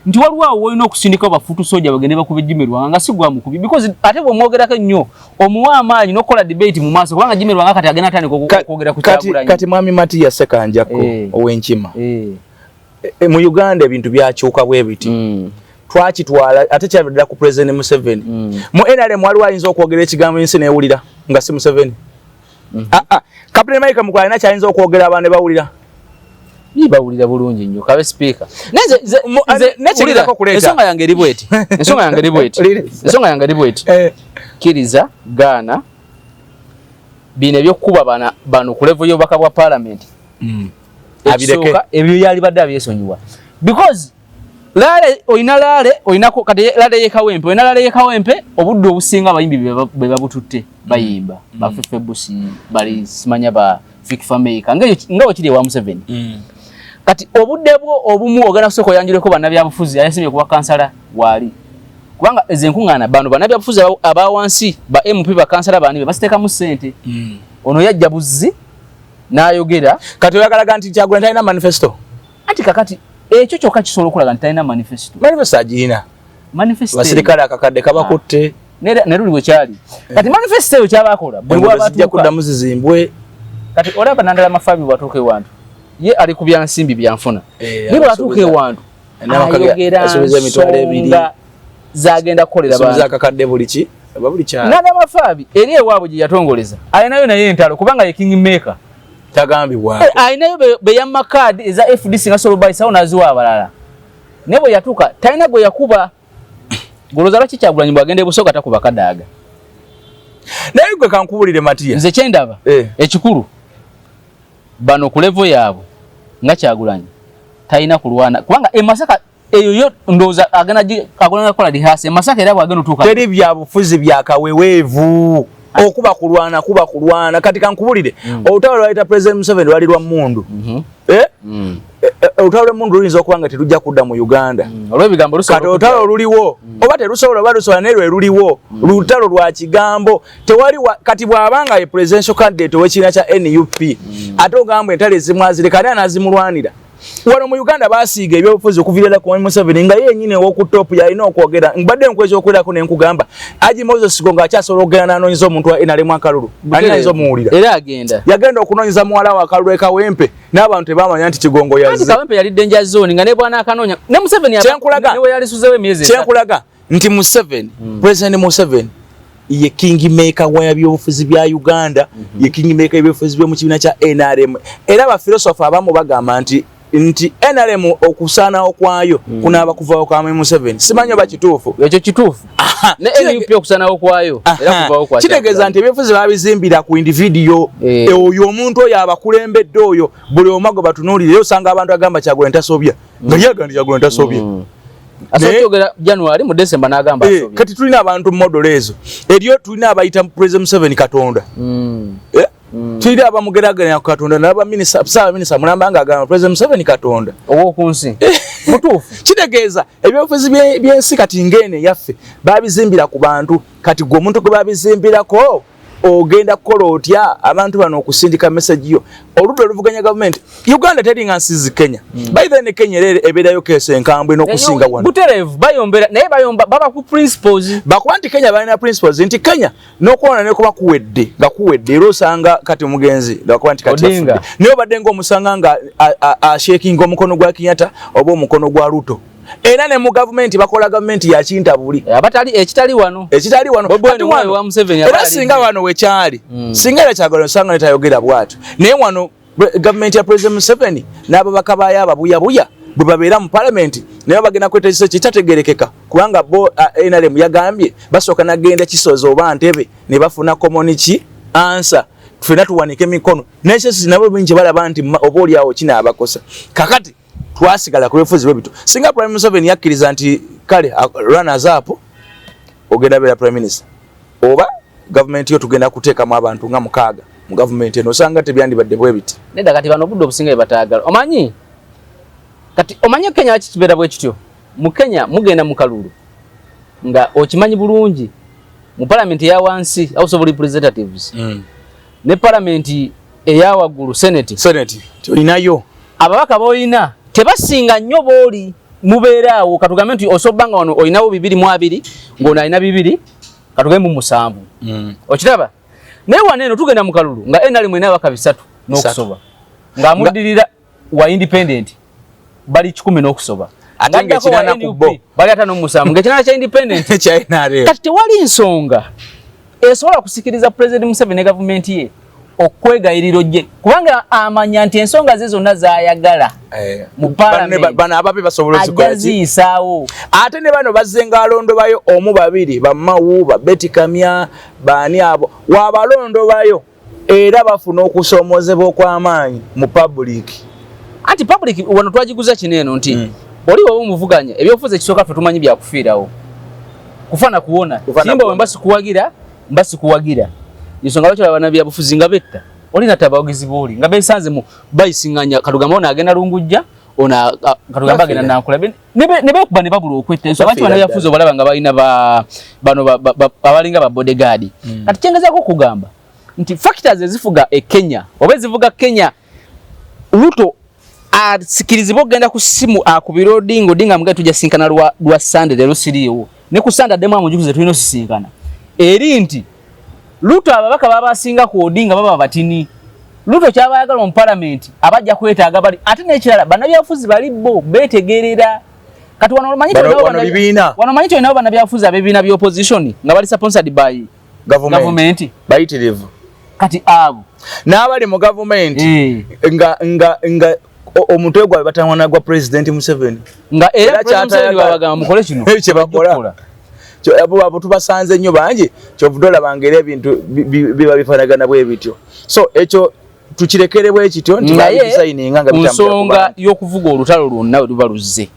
Speaker 1: nti waliwo awo wolina okusindika ba foot soldier bagende bakube Jimmy Lwanga nga si gwa mukubi, because ate bw'omwogerako ennyo omuwa amaanyi n'okukola debate mu maaso, kubanga Jimmy Lwanga kati agenda atandika okwogera ku Kyagulanyi.
Speaker 2: Kati mwami Matiya Sekanjako ow'enkima, mu Uganda ebintu byakyuka bwe biti. Twakitwala ate kyabadde ku President Museveni. Mu NRM waliwo ayinza okwogera ekigambo ensi newulira nga si Museveni? Ah, ah. Captain Mike Mukula alina kyayinza okwogera abantu ne bawulira?
Speaker 1: Bawulira bulungi nnyo, kabe speaker.
Speaker 2: Nekigezako kuleeta.
Speaker 1: Ensonga yange eri bweti, ensonga yange eri bweti, ensonga yange eri bweti. Kkiriza gaana bino ebyokukuba bana bano ku level y'obubaka bwa parliament.
Speaker 2: Abireke.
Speaker 1: Ekisooka, ebyo yalibadde abyesonyiwa because rally olina rally olinako kati rally y'e Kawempe, olina rally y'e Kawempe, obudde obusinga abayimbi be babututte bayimba ba Fefe Busi bali simanya ba Fik Fameica nga bwe kiri ewa Museveni. Kati obudde bwo obumu ogenda kusooka oyanjuleko bannabyabufuzi ayasimbye kuba kansala waali, kubanga ezo enkuŋŋaana bano bannabyabufuzi aba wansi ba MP bakansala bani be basiteekamu ssente. Ono yajja buzzi n'ayogera.
Speaker 2: Kati oyagalaga nti Kyagulanyi talina manifesto?
Speaker 1: Anti kakati ekyo kyokka kisobola okulaga nti talina manifesto.
Speaker 2: Manifesto agirina.
Speaker 1: Manifesto
Speaker 2: Abasirikale akakadde kabakutte.
Speaker 1: Ne luli bwe kyali. Kati manifesto eyo kyabakola buli
Speaker 2: Enguudo zijja
Speaker 1: bwabatuuka
Speaker 2: kuddamu zizimbwe.
Speaker 1: Kati olaba Nandala Mafabi bwatuuka ewantu ye ali ku byansimbi byanfuna, naye bwatuuka ewantu ayogera
Speaker 2: asuubiza 20,000.
Speaker 1: Nsonga zagenda kukolera
Speaker 2: asuubiza
Speaker 1: bantu.
Speaker 2: Akakadde buli ki oba buli kyalo.
Speaker 1: Nandala Mafabi eri ewaabwe gye yatongoleza alinayo naye entalo kubanga ye king maker.
Speaker 2: Tagambibwako.
Speaker 1: Alinayo be yamma kaadi eza FDC nga solo bayisawo n'aziwa abalala, naye bwe yatuuka talina gwe yakuba. Golooza lwaki Kyagulanyi bw'agenda e Busoga takuba Kadaaga?
Speaker 2: Naye gwe kankubulire, Matiya.
Speaker 1: Nze kyendaba ekikulu Bano ku level yaabwe nga Kyagulanyi talina kulwana, kubanga e Masaka eyo yo ndowooza agenda kukola rehearsal e Masaka, era bwagenda otuuka
Speaker 2: teri byabufuzi bya kaweweevu, okuba kulwana kuba kulwana. Kati kankubulire, olutalo lwaleta President Museveni lwali lwa mmundu. Eh? Olutalo lw'emmundu luyinza okuba nga terujja kudda mu Uganda.
Speaker 1: Olw'ebigambo.
Speaker 2: Kati olutalo oluliwo, oba terusobola oba lusobola, naye lwe luliwo lutalo lwa kigambo. Tewali kati bw'abanga ye presidential candidate ow'ekibiina kya NUP, ate ogamba entalo ezimu azireka, ani anazimulwanira? Wano mu Uganda basiiga ebyobufuzi okuviira ddala ku Museveni nga ye yennyini ow'oku top yalina okwogera. Mbadde nkweza okwerako ne nkugamba Haji Moses Kigongo akyasobola okugenda n'anoonyeza omuntu wa NRM akalulu. Ani ayinza omuwulira?
Speaker 1: Era agenda.
Speaker 2: Yagenda okunoonyeza muwala we akalulu e Kawempe, n'abantu tebamanya nti Kigongo
Speaker 1: Anti
Speaker 2: yazze.
Speaker 1: Kawempe yali danger zone nga ne bwana akanoonya ne Museveni
Speaker 2: Kyenkulaga.
Speaker 1: ne we yalisuzewo emyezi 3.
Speaker 2: Kyenkulaga nti Museveni, President Museveni ye king maker wa byobufuzi bya Uganda, ye king maker ebyobufuzi byo mu kibiina kya NRM. Era abafilosofa abamu bagamba nti NRM okusaanawo kwayo kunaaba kuvaawo kwa Museveni. Simanyi oba kituufu.
Speaker 1: Ekyo kituufu. Ne NUP okusanawo kwayo era kuvaawo kwa
Speaker 2: Kitegeeza nti ebyobufuzi babizimbira ku individual. Oyo omuntu oyo abakulembedde, oyo buli omu gwe batunuulira, era osanga abantu agamba Kyagulanyi tasobya, nga ye agamba nti Kyagulanyi tasobya.
Speaker 1: Asobola okyogera January, mu December n'agamba asobya.
Speaker 2: Kati tulina abantu model ezo, eriyo tulina abayita President Museveni Katonda. Eh? Tulina abamugerageranya ku Katonda, naba minisita, ssaabaminisita mulamba nga agamba President Museveni Katonda
Speaker 1: ow'oku nsi mutuufu.
Speaker 2: Kitegeeza ebyobufuzi by'ensi kati ng'eno eyaffe babizimbira ku bantu. Kati gwe omuntu gwe babizimbirako ogenda kukola otya abantu bano okusindika message yo? Oludda oluvuganya gavumenti, Uganda teringa nsi zi Kenya. By then Kenya era ebeerayo keesa enkambwe n'okusinga wano.
Speaker 1: Butereevu bayombera, naye bayomba baba ku principles.
Speaker 2: Bakuba nti Kenya balina principles, nti Kenya n'okuwona nekuba kuwedde nga kuwedde, era osanga kati omugenzi lwakuba nti kati
Speaker 1: Odinga.
Speaker 2: afudde, naye obadde ng'omusanga nga ashakinga omukono gwa Kenyatta oba omukono gwa Ruto. Era ne mu gavumenti bakola gavumenti ya kintabuli.
Speaker 1: Abatali ekitali wano.
Speaker 2: Ekitali wano.
Speaker 1: Bobi Wine
Speaker 2: Kati
Speaker 1: mwayi
Speaker 2: wano
Speaker 1: wa Museveni
Speaker 2: era
Speaker 1: aba
Speaker 2: singa
Speaker 1: ali-
Speaker 2: wano wekyali, singa era Kyagulanyi osanga netayogera bw'atyo. Naye wano gavumenti ya President Museveni n'ababaka baayo ababuyabuya bwe babeera mu palamenti, naye bagenda kweta ekisa kitategerekeka, kubanga bo NRM yagambye basooka nagenda Kisozi oba Ntebe ne bafuna common ki answer, ffenna tuwanike emikono. N'ekyo nabo bingi balaba nti oba oli awo kinaabakosa. Kakati twasigala ku byobufuzi bwe bityo. Singa Prime Museveni yakkiriza nti kale, runners up ogenda beera prime minister, oba gavumenti yo tugenda kuteekamu abantu nga 6 mu gavumenti eno, osanga tebyandibadde bwe biti.
Speaker 1: Nedda, kati bano obudde obusinga bye bataagala, omanyi kati omanyi Kenya lwaki kibeera bwe kityo? Mu Kenya mugenda mu kalulu nga okimanyi bulungi mu palamenti eya wansi, House of Representatives, ne palamenti eya waggulu, Senate.
Speaker 2: Senate olinayo.
Speaker 1: Ababaka b'olina tebasinga nnyo b'oli mubeera awo. Katugambe nti osobola nga wano olinawo 220, ng'ono alina 2, katugambe mu 7. Okiraba? Naye wano eno tugenda mu kalulu nga NRM erina ababaka 3 n'okusoba, ng'amuddirira wa independent bali 1 n'okusoba.
Speaker 2: Ate
Speaker 1: Ng'addako wa
Speaker 2: ng'ekinaana ku
Speaker 1: NUP
Speaker 2: bo.
Speaker 1: bali 57, ng'ekinaana kya independent.
Speaker 2: Kya NRM.
Speaker 1: Kati tewali nsonga esobola kusikiriza President Museveni ne gavumenti ye okwegayirira ojje, kubanga amanya nti ensonga ze zonna z'ayagala mu parliament
Speaker 2: bano ababi basobola
Speaker 1: ajja
Speaker 2: ozikola ki?
Speaker 1: ziyisaawo.
Speaker 2: Ate ne bano bazze ng'alondobayo omu, babiri, bamawu ba Betty Kamya baani, abo wabalondobayo era bafuna okusoomozebwa okw'amaanyi mu public.
Speaker 1: Anti public wano twagiguza kino eno nti oli waba omuvuganya ebyobufuzi, ekisooka ffe tumanyi byakufiirawo, kufa na kuwona.
Speaker 2: Kufa na
Speaker 1: Simba
Speaker 2: kuwona.
Speaker 1: bwe mba sikuwagira, mba sikuwagira. Ensonga lwaki olaba bannabyabufuzi nga betta oli natta abawagizi booli nga besanze mu bayisinganya? Katugambe ono agenda Lungujja, ono katugambe agenda Nankula, ne beekuba ne babula okwetta. Ensonga lwaki
Speaker 2: Bafiira
Speaker 1: bannabyabufuzi obalaba nga balina bano abalinga ba bodyguard? Kati kyengezaako okugamba nti factors ezifuga e Kenya oba ezivuga Kenya, Ruto asikirizibwa okugenda ku ssimu akubira Odinga, Odinga amugambye tujja sinkana lwa Sande, leero siriiwo, ne ku Sande addemu amujukize tulina osisinkana. Eri nti Ruto ababaka baba asinga ku Odinga baba batini. Ruto kyaba ayagala mu palamenti abajja kwetaaga bali. Ate n'ekirala, bannabyabufuzi bali bo beetegerera. Kati wano omanyi
Speaker 2: Wano bibiina.
Speaker 1: Wano omanyi tolinawo bannabyabufuzi ab'ebibiina bya opposition nga bali sponsored by
Speaker 2: gavumenti.
Speaker 1: Gavumenti.
Speaker 2: Bayitirivu.
Speaker 1: Kati abo
Speaker 2: n'abali mu gavumenti nga omutwe gwabwe batawana gwa President Museveni.
Speaker 1: Nga era
Speaker 2: Era
Speaker 1: President Museveni
Speaker 2: kyatayagala.
Speaker 1: babagamba mukole kino.
Speaker 2: Kye bakola.
Speaker 1: Okukola.
Speaker 2: Abo tubasanze nnyo bangi, kyovudde olabanga era ebintu biba bifaanagana bwe bityo. So ekyo Tukirekere bwe kityo nti
Speaker 1: babidesigninga nga bitambula. Nsonga y'okuvuga olutalo lwonna we luba luzze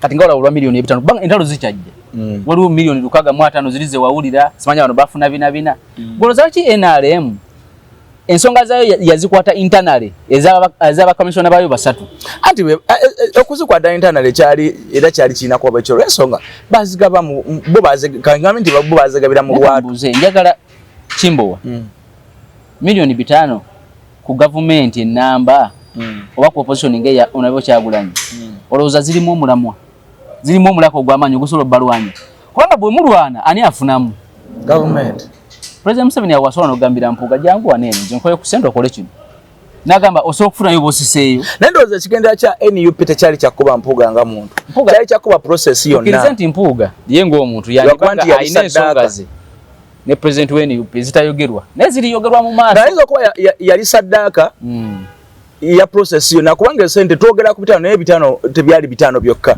Speaker 1: kati nga olaba olwa 5,000,000 kubanga entalo zikyajja. Waliwo 605,000,000 ziri ze wawulira, simanya bano bafuna bina bina. Golooza ki NRM ensonga zaayo yazikwata internally ez'abakamisona baayo basatu?
Speaker 2: Anti okuzikwata internally kyali era kyali kirina kuba bwekyo olw'ensonga bazigaba bo, kangambe nti bo bazigabira mu lwatu.
Speaker 1: Njagala Kimbowa, 5,000,000 ku gavumenti enamba oba ku opposition ng'eya Honorable Kyagulanyi, olowooza zirimu omulamwa, zirimu omulaka ogw'amaanyi ogusobola obbalwanya? Kubanga bwe mulwana ani afunamu?
Speaker 2: Gavumenti.
Speaker 1: President Museveni awasobola n'okugambira Mpuuga, jangu wano eno, nze nkoye ku ssente okole kino, n'agamba osobola okufunayo b'osiseeyo.
Speaker 2: Naye ndowooza ekigendera kya NUP tekyali kyakuba Mpuuga nga muntu, kyali kyakuba process
Speaker 1: yonna.
Speaker 2: Tukkirize
Speaker 1: nti Mpuuga ye ng'omuntu yandibanga alina ensonga ze ne president wa NUP ezitayogerwa, naye ziriyogerwa mu maaso.
Speaker 2: Ayinza okuba yali saddaaka ya process yonna, kubanga esente twogera ku 5, naye 5 tebyali 5 byokka,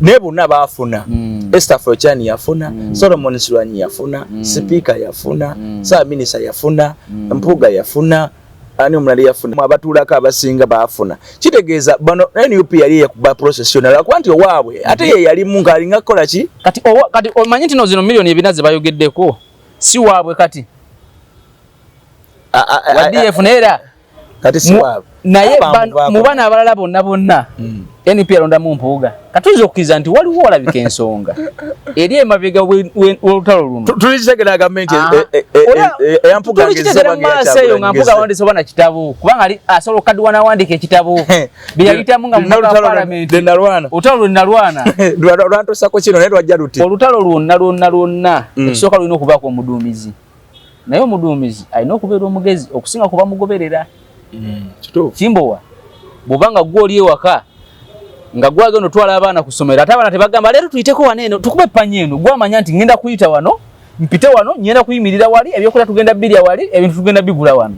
Speaker 2: naye bonna baafuna. Esther Fochani yafuna, Solomon Silwanyi yafuna, Sipiika yafuna, Ssaabaminisita yafuna, Mpuuga yafuna, ani omulala yafuna, abatuulako abasinga baafuna. Kitegeeza bano NUP yali yekuba process yonna, lwakuba nti owaabwe ate ye yalimu ng'alinga kukola ki.
Speaker 1: Kati kati omanyi nti no zino 4,000,000 ze bayogeddeko si waabwe kati wa DF, naye era
Speaker 2: kati si waabwe.
Speaker 1: Naye mu bano abalala bonna bonna NUP yalondamu Mpuuga. Katuyinza okukkiriza nti waliwo walabika ensonga eri emabega w'olutalo luno.
Speaker 2: Tulikitegera gavumenti eya Mpuuga.
Speaker 1: Tulikitegera mu maaso eyo nga Mpuuga awandiise oba na kitabo, kubanga asobola okukaddiwa n'awandiika ekitabo bye yayitamu nga mubaka wa palamenti.
Speaker 2: Olutalo
Speaker 1: lwe nalwana
Speaker 2: lwantusako kino, naye lwajja luti.
Speaker 1: Olutalo lwonna lwonna lwonna, ekisooka lulina okubaako omuduumizi, naye omuduumizi alina okubeera omugezi okusinga kuba mugoberera. Kimbowa, bw'obanga gwe oli ewaka nga gwagenda otwala abaana ku ssomero, ate abaana tebagamba leero tuyiteko wano eno tukube eppanyi eno, gwamanya nti ngenda kuyita wano, mpite wano, ngenda kuyimirira wali, ebyokulya tugenda birya wali, ebintu tugenda bigula wano.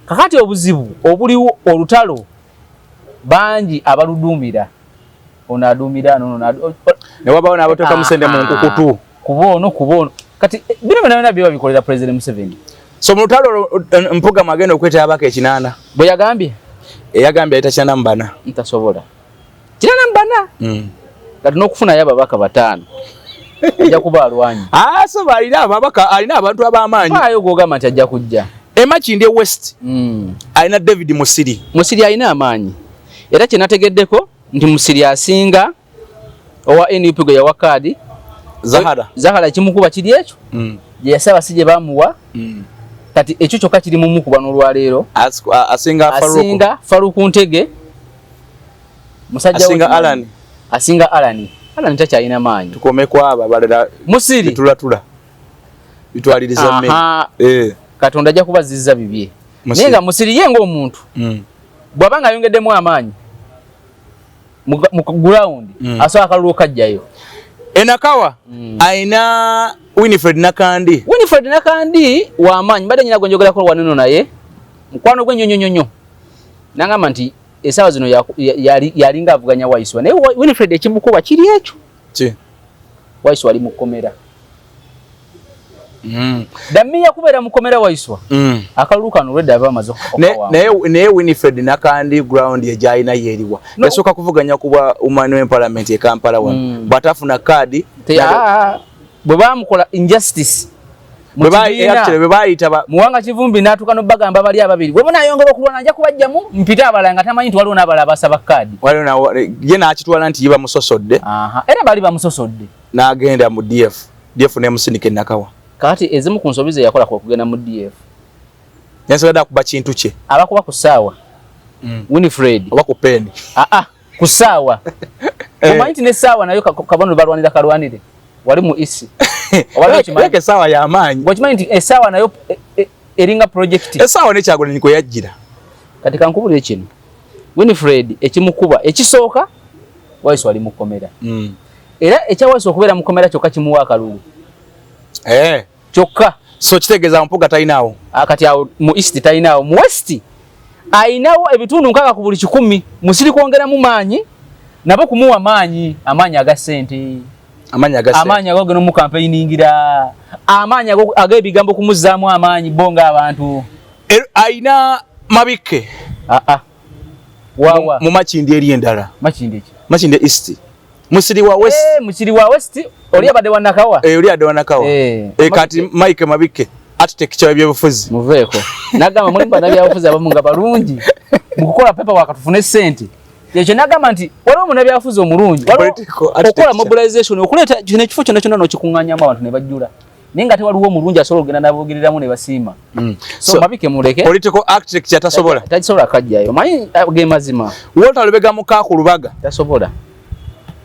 Speaker 1: Kakati obuzibu obuliwo, olutalo bangi abaluduumira, ono aduumira nono.
Speaker 2: Ne wabawo n'abateekamu sente mu nkukutu.
Speaker 1: Kuba ono, kuba ono. Kati bino byonna byonna bye babikolera President Museveni.
Speaker 2: So mu lutalo Mpuuga mwagenda okwetaba abaka 80.
Speaker 1: Bwe yagambye.
Speaker 2: Eyagambye ayita 94.
Speaker 1: Ntasobola 94. Kati n'okufunayo ababaka 5 ajja kuba alwanyi.
Speaker 2: Ah, so alina ababaka, alina abantu ab'amaanyi.
Speaker 1: Faayo gwogamba nti ajja kujja.
Speaker 2: Emakindye West alina David Musiri.
Speaker 1: Musiri alina amaanyi, era kye nategeddeko nti Musiri asinga owa NUP gwe yawa kaadi.
Speaker 2: Zahara.
Speaker 1: Zahara kimukuba kiri ekyo gye yasaba si gye bamuwa. Kati ekyo kyokka kiri mumukuba n'olwaleero.
Speaker 2: Asinga Faruku.
Speaker 1: Asinga Faruku Ntege musajja.
Speaker 2: Asinga Alan.
Speaker 1: Asinga Alan. Alan takyalina maanyi.
Speaker 2: Tukome kwabo abalala.
Speaker 1: Musiri.
Speaker 2: Tulatula bitwaliriza mmere.
Speaker 1: Katonda ajja kubaziza bibye, naye nga Musiri ye ng'omuntu bw'aba nga ayongeddemu amaanyi mu ground asobola akalulu okajjayo.
Speaker 2: Enakawa ayina Winifred Nakandi.
Speaker 1: Winifred Nakandi w'amaanyi. Mbadde nyina gwe njogerako wano naye mukwano gwe nnyo nnyo nnyo, nangamba nti essaawa zino yalinga avuganya Waiswa, naye Winifred ekimukuba kiri ekyo.
Speaker 2: Ki?
Speaker 1: Waiswa ali mu kkomera. Damiya kubeera mu kkomera Waiswa, akalulu kano olwedda aba amaze
Speaker 2: Naye Winifred Nakandi ground egyalina yeeriwa? Yasooka kuvuganya kuba woman empowerment e Kampala wano, bw'atafuna kaadi.
Speaker 1: Bwe bamukola injustice
Speaker 2: bwe bayita
Speaker 1: Muwanga Kivumbi n'atuuka n'obagamba bali ababiri, bwe munaayongera okulwana nja kubajjamu mpite abalala, nga tamanyi nti waliwo n'abalala basaba kaadi.
Speaker 2: Ye n'akitwala nti ye bamusosodde.
Speaker 1: Era baali bamusosodde.
Speaker 2: N'agenda mu DF, DF nemusindika enakawa.
Speaker 1: Kakati ezimu ku nsobi ze yakola kwe kugenda mu DF.
Speaker 2: Yansigadde akuba kintu kye.
Speaker 1: Abakuba ku ssaawa. Winifred
Speaker 2: oba ku peni.
Speaker 1: Aa, ku ssaawa. Omanyi nti n'essaawa nayo kabonero balwanira kalwanire wali mu isi.
Speaker 2: Leka essaawa y'amaanyi.
Speaker 1: Okimanyi nti essaawa nayo eringa project.
Speaker 2: Essaawa nekyagulanyi kwe yajjira.
Speaker 1: Kati kankubulire kino, Winifred ekimukuba ekisooka, Waiswa ali mu kkomera. Era ekya Waiswa okubeera mu kkomera kyokka kimuwa akalulu. Kyokka.
Speaker 2: So kitegeeza Mpuuga talinaawo.
Speaker 1: Kati awo mu East talinaawo, mu West ayinawo ebitundu 60 ku buli 100. Musiri kwongeramu maanyi, nabo kumuwa maanyi, amaanyi aga ssente.
Speaker 2: Amaanyi aga ssente.
Speaker 1: Amaanyi agogenda omukampeiningira, amaanyi ag'ebigambo, kumuzzaamu amaanyi bo ng'abantu.
Speaker 2: Ayina Mabikke.
Speaker 1: Ah ah. Wawa.
Speaker 2: Mu Makindye eri endala.
Speaker 1: Makindye ki?
Speaker 2: Makindye East. Musiri wa West.
Speaker 1: Eh, Musiri wa West oli abadde wa Nakawa.
Speaker 2: Eh, oli abadde wa Nakawa. Eh, kati Mike Mabikke architecture y'ebyobufuzi.
Speaker 1: Muveeko. Nagamba mulimu bannabyabufuzi abamu nga balungi mu kukola paper wakatufune ssente. Ekyo nagamba nti waliwo munnabyabufuzi omulungi okukola mobilization okuleeta kino ekifo kyonna kyonna n'okikuŋŋaanyamu abantu ne bajjula, naye nga tewaliwo omulungi asobola okugenda n'aboogereramu ne basiima. So Mabike muleke.
Speaker 2: Political architecture tasobola.
Speaker 1: Tasobola kajjayo. Manyi ge mazima.
Speaker 2: Walter Lubega Mukaaku Lubaga.
Speaker 1: Tasobola.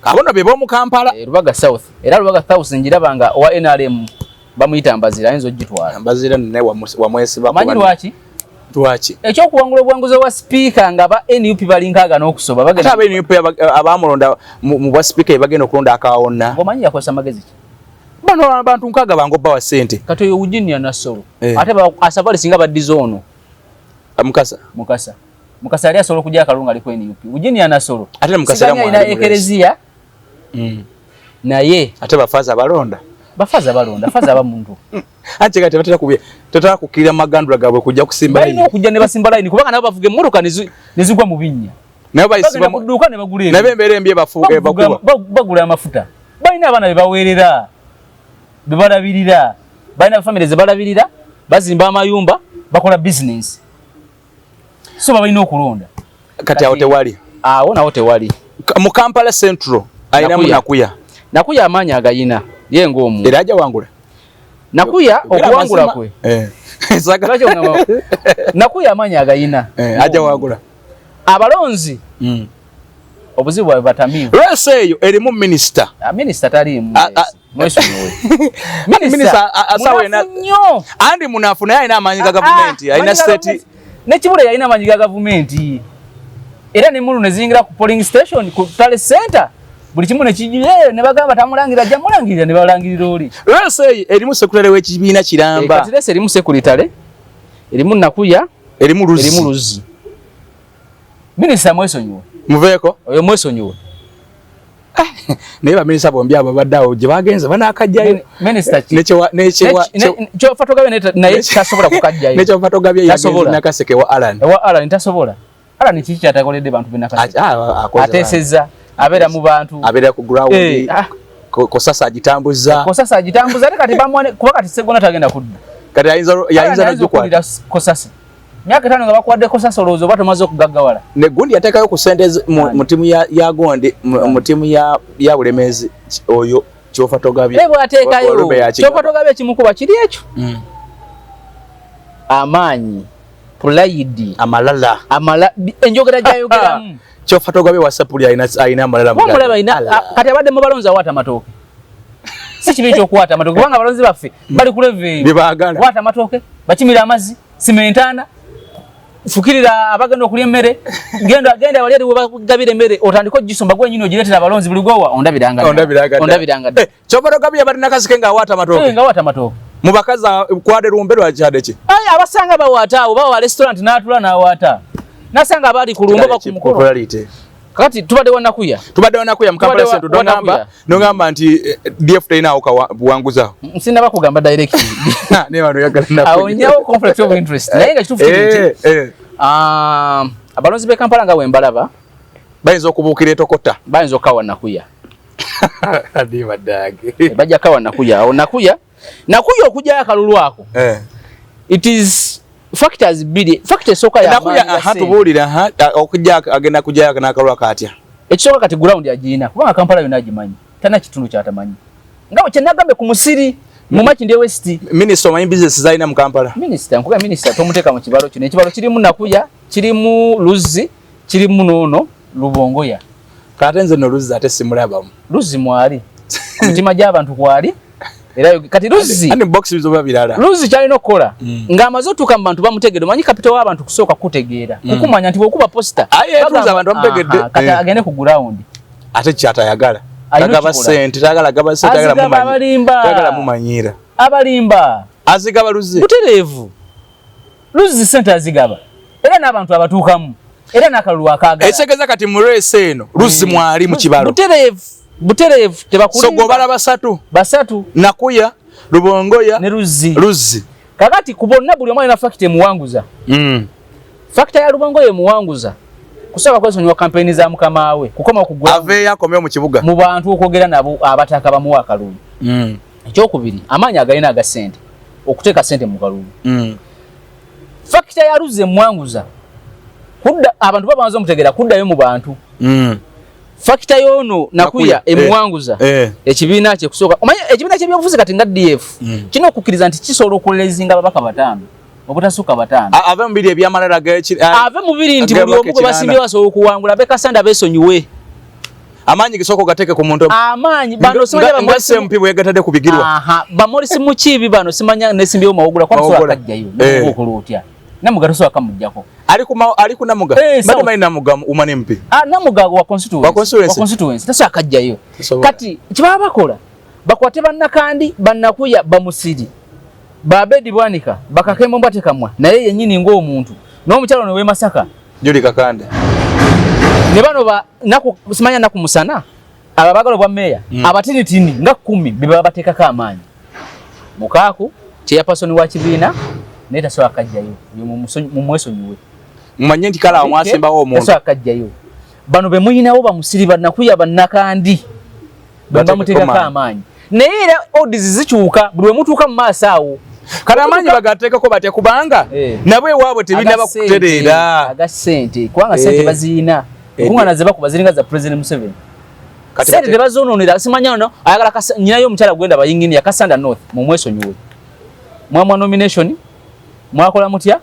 Speaker 2: Abono be b'omu Kampala.
Speaker 1: Eh, Lubaga South. Era Lubaga South njiraba nga owa NRM bamuyita Mbazira, ayinza ogitwala.
Speaker 2: Mbazira naye wamwesiba.
Speaker 1: Manyi lwaki?
Speaker 2: Lwaki?
Speaker 1: Ekyokuwangula obuwanguzi bwa sipiika nga ba NUP bali nkaaga n'okusoba.
Speaker 2: Ate aba NUP abamulonda mu bwa sipiika bagenda okulonda akawonna.
Speaker 1: Omanyi yakozesa magezi ki?
Speaker 2: Bano abantu nkaaga bangu bawa ssente.
Speaker 1: Kati oyo Eugenia Nassolo. Ate asabali singa baddiza ono.
Speaker 2: Mukasa.
Speaker 1: Mukasa. Mukasa yali asobola okujja akalulu nga ali ku NUP. Eugenia Nassolo.
Speaker 2: Ate Mukasa
Speaker 1: yali alina ekereziya. Naye
Speaker 2: ate bafaza balonda.
Speaker 1: Bafaza balonda, faza aba muntu.
Speaker 2: Anti kati batera kubye. Tetera kukirira magandula gaabwe kujja kusimba
Speaker 1: layini. Balina okujja ne basimba layini kubanga nabo bavuga emmotoka ne zigwa mu binnya.
Speaker 2: Nabo bayisibwa
Speaker 1: mu dduuka ne bagula
Speaker 2: ebintu. Nabo embeera embi ebafuuka ebakuba.
Speaker 1: Bagula amafuta. Balina abaana be baweerera, be balabirira, balina famire ze balabirira, bazimba amayumba, bakola business. So balina okulonda.
Speaker 2: Kati awo tewali.
Speaker 1: Awo nawo tewali.
Speaker 2: Mu Kampala Central ayinamu Nakuya.
Speaker 1: Nakuya amaanyi agayina ye ng'omu.
Speaker 2: Era ajja wangula.
Speaker 1: Nakuya okuwangula kwe. Nakuya amaanyi agayina.
Speaker 2: Ajja wangula.
Speaker 1: Abalonzi. Obuzibu bwabwe batamiivu.
Speaker 2: Race eyo erimu minisita.
Speaker 1: Minisita taliimu. Mwesonyiwe.
Speaker 2: Minisita asawo ena
Speaker 1: nnyo.
Speaker 2: Andi munafu naye alina amaanyi ga gavumenti. Alina state.
Speaker 1: Nekibula yalina amaanyi ga gavumenti. Era ne mulu ne ziyingira ku polling station ku tally center. Buli kimu ne kijira ne bagamba tamulangira ajja mulangirira ne balangirira oli.
Speaker 2: Race eyo erimu secretary w'ekibiina kiramba.
Speaker 1: Kati race erimu secretary. Erimu Nakuya.
Speaker 2: Erimu Luzzi.
Speaker 1: Erimu Luzzi. Minisita mwesonyiwe.
Speaker 2: Muveeko.
Speaker 1: Oyo mwesonyiwe.
Speaker 2: Naye baminisita bombi abo babadde awo gye bagenze banaakajjayo.
Speaker 1: Minisita ki? Kyofa togabye naye tasobola kukajjayo.
Speaker 2: Nekyofa togabye yagenze Nakaseke wa Alan.
Speaker 1: Ewa Alan tasobola. Alan kiki kyatakoledde bantu b'e Nakaseke? Ateesezza, abeera mu bantu.
Speaker 2: Abeera ku ground. Kosasa agitambuza.
Speaker 1: Kosasa agitambuza ate kati bamwane kuba kati Ssegona tagenda kudda.
Speaker 2: Kati yayinza n'ogikwata.
Speaker 1: Kosasa. Myaka 5 nga bakuwadde Kosasa olowooza oba tomaze okugaggawala.
Speaker 2: Ne gundi yateekayo ku ssente mu ttiimu ya gundi mu ttiimu ya Bulemeezi oyo Kyofa Togabye.
Speaker 1: Naye bw'ateekayo Kyofa Togabye kimukuba kiri ekyo. Amaanyi, pride,
Speaker 2: amalala,
Speaker 1: enjogera gy'ayogeramu.
Speaker 2: Kyofa Togabye wa Sapuli alina amalala.
Speaker 1: Wamulaba alina kati abadde mu balonzi awaata amatooke. Si kibi ekyokuwaata amatooke kubanga abalonzi baffe bali ku level eyo.
Speaker 2: Bye baagala.
Speaker 1: Waata amatooke, bakimira amazzi, simentaana, fukirira abagenda okulya emmere, genda genda wali eri we bagabira emmere otandike ogisomba gwe nnyini ogireetera abalonzi buli gwowa ondabiranga.
Speaker 2: Ondabiranga.
Speaker 1: Ondabiranga.
Speaker 2: Kyofa Togabye yabadde Nakaseke ng'awaata amatooke.
Speaker 1: Ng'awaata amatooke.
Speaker 2: Mu bakazi kwade lumbe lwa kyade ki?
Speaker 1: Ayi abasanga bawaata awo bawa restaurant n'atula n'awaata. Nasanga abali ku lumbe ku mukolo. Kakati tubadde wa Nakuya.
Speaker 2: Tubadde wa Nakuya mu Kampala Central. Nongamba nti DF terina buwanguzi awo.
Speaker 1: Sinaba kugamba direct.
Speaker 2: Ne wano yagala Nakuya.
Speaker 1: Awo nyawo conflict of interest. Naye nga kituufu kiri nti abalonzi b'e Kampala nga bwe mbalaba
Speaker 2: bayinza okubuukira etokota.
Speaker 1: Bayinza okukawa Nakuya.
Speaker 2: Adi badage.
Speaker 1: Bajja kawa Nakuya. Awo Nakuya okujjayo akalulu ako. It is factors bbiri. Factor esooka ya
Speaker 2: Nakuya tubuulira okujja agenda kujjayo n'akalulu akatya.
Speaker 1: Ekisooka kati ground agiyina kubanga Kampala yonna agimanyi. Tana kitundu kyatamanyi. Nga bwe kyenagambye ku musiri mu Makindye West.
Speaker 2: Minisita omanyi business z'alina mu Kampala?
Speaker 1: Minisita, nkuga minisita tomuteeka mu kibalo kino. Ekibalo kirimu Nakuya, kirimu Luzzi, kirimu noono Lubongoya.
Speaker 2: Kate nze no Luzzi ate simulabamu.
Speaker 1: Luzzi mwali. Ku mitima gy'abantu kwali. Era kati Luzzi.
Speaker 2: Ani box bizoba birala.
Speaker 1: Luzzi kyalina okukola. Ng'amaze otuuka mu bantu bamutegedde. Omanyi capital w'abantu kusooka kutegeera. Kukumanya nti bw'okuba poster.
Speaker 2: Aye, tuuza abantu bamutegedde.
Speaker 1: Kati agende ku ground.
Speaker 2: Ate kyatayagala. Tagaba ssente, tagala gaba ssente, tagala
Speaker 1: mumanyiira.
Speaker 2: Tagala mumanyiira.
Speaker 1: Abalimba.
Speaker 2: Azigaba Luzzi.
Speaker 1: Butereevu. Luzzi ssente azigaba. Era n'abantu abatuukamu. Era n'akalulu akaagala.
Speaker 2: Ekitegeeza kati mu race eno Luzzi mwali mu kibalo.
Speaker 1: Butereevu. Butereevu tebakulimba.
Speaker 2: So gobala basatu.
Speaker 1: Basatu.
Speaker 2: Nakuya, Lubongoya
Speaker 1: ne Luzzi.
Speaker 2: Luzzi.
Speaker 1: Kakati ku bonna buli omu alina factor emuwanguza. Factor ya Lubongoya emuwanguza kusooka kwesonyiwa kampeyini za mukama we, kukoma ku ground.
Speaker 2: Aveeyo akomewo mu kibuga,
Speaker 1: mu bantu okwogera nabo abataka bamuwa akalulu. Ekyokubiri, amaanyi agalina aga ssente, okuteeka ssente mu kalulu. Factor ya Luzzi emwanguza kudda abantu babanza omutegeera kuddayo mu bantu. Factor y'ono Nakuya emuwanguza ekibiina kye kusooka. Omanyi ekibiina ky'ebyobufuzi kati nga DF kirina okukkiriza nti kisobola okulezinga ababaka 5 obutasukka 5.
Speaker 2: Ave mu biri ebyamalala
Speaker 1: ave mu biri nti buli omu gwe basimbye basobola okuwangula, abe Kasanda beesonyiwe.
Speaker 2: Amaanyi gisooka ogateeke ku muntu.
Speaker 1: Amaanyi bano simanya
Speaker 2: ba SMP bwe yagatadde ku Bigirwa.
Speaker 1: Aha, ba Morris Mukiibi bano simanya nesimbyewo Mawogola kwa musobola kajjayo. Namuga okola otya? Namuga tosobola kamuggyako.
Speaker 2: Ali ku Namuga. Mbadde manyi Namuga Woman MP.
Speaker 1: Namuga wa constituency.
Speaker 2: Wa constituency.
Speaker 1: Wa constituency. Tasobola kajjayo.
Speaker 2: Tasobola.
Speaker 1: Kati kye baba bakola, bakwate bannakandi, bannakuya, bamusiri, babedi bwanika, bakakembo mbatekamwa, naye yennyini ng'omuntu. N'omukyalo ono w'e Masaka.
Speaker 2: Juli Kakande.
Speaker 1: Ne bano ba naku, simanya naku musana, aba baagala obwa meeya, abatinitini nga 10 be baba bateekako amaanyi. Mukaaku, chairperson wa kibiina, naye tasobola kajjayo. Oyo mumwesonyiwe.
Speaker 2: Mumanye nti kale awo mwasembawo omuntu.
Speaker 1: Tasobola kajjayo. Bano be muyinawo bamusiri, bannakuya, bannakandi, be bamuteekako amaanyi. Naye era odds zikyuka buli we mutuuka mu maaso awo.
Speaker 2: Kale amaanyi bagateekako batya kubanga nabo ewaabwe tebinnaba kutereera.
Speaker 1: Aga ssente, kubanga ssente baziyina. Enkuŋŋaana ze bakuba ziringa za President Museveni.
Speaker 2: Kati
Speaker 1: Ssente tebazoonoonera, simanya no, ayagala nnyinayo omukyala gwenda bayinginiya Kasanda North, mumwesonyiwe. Mwamwa nomination, mwakola mutya?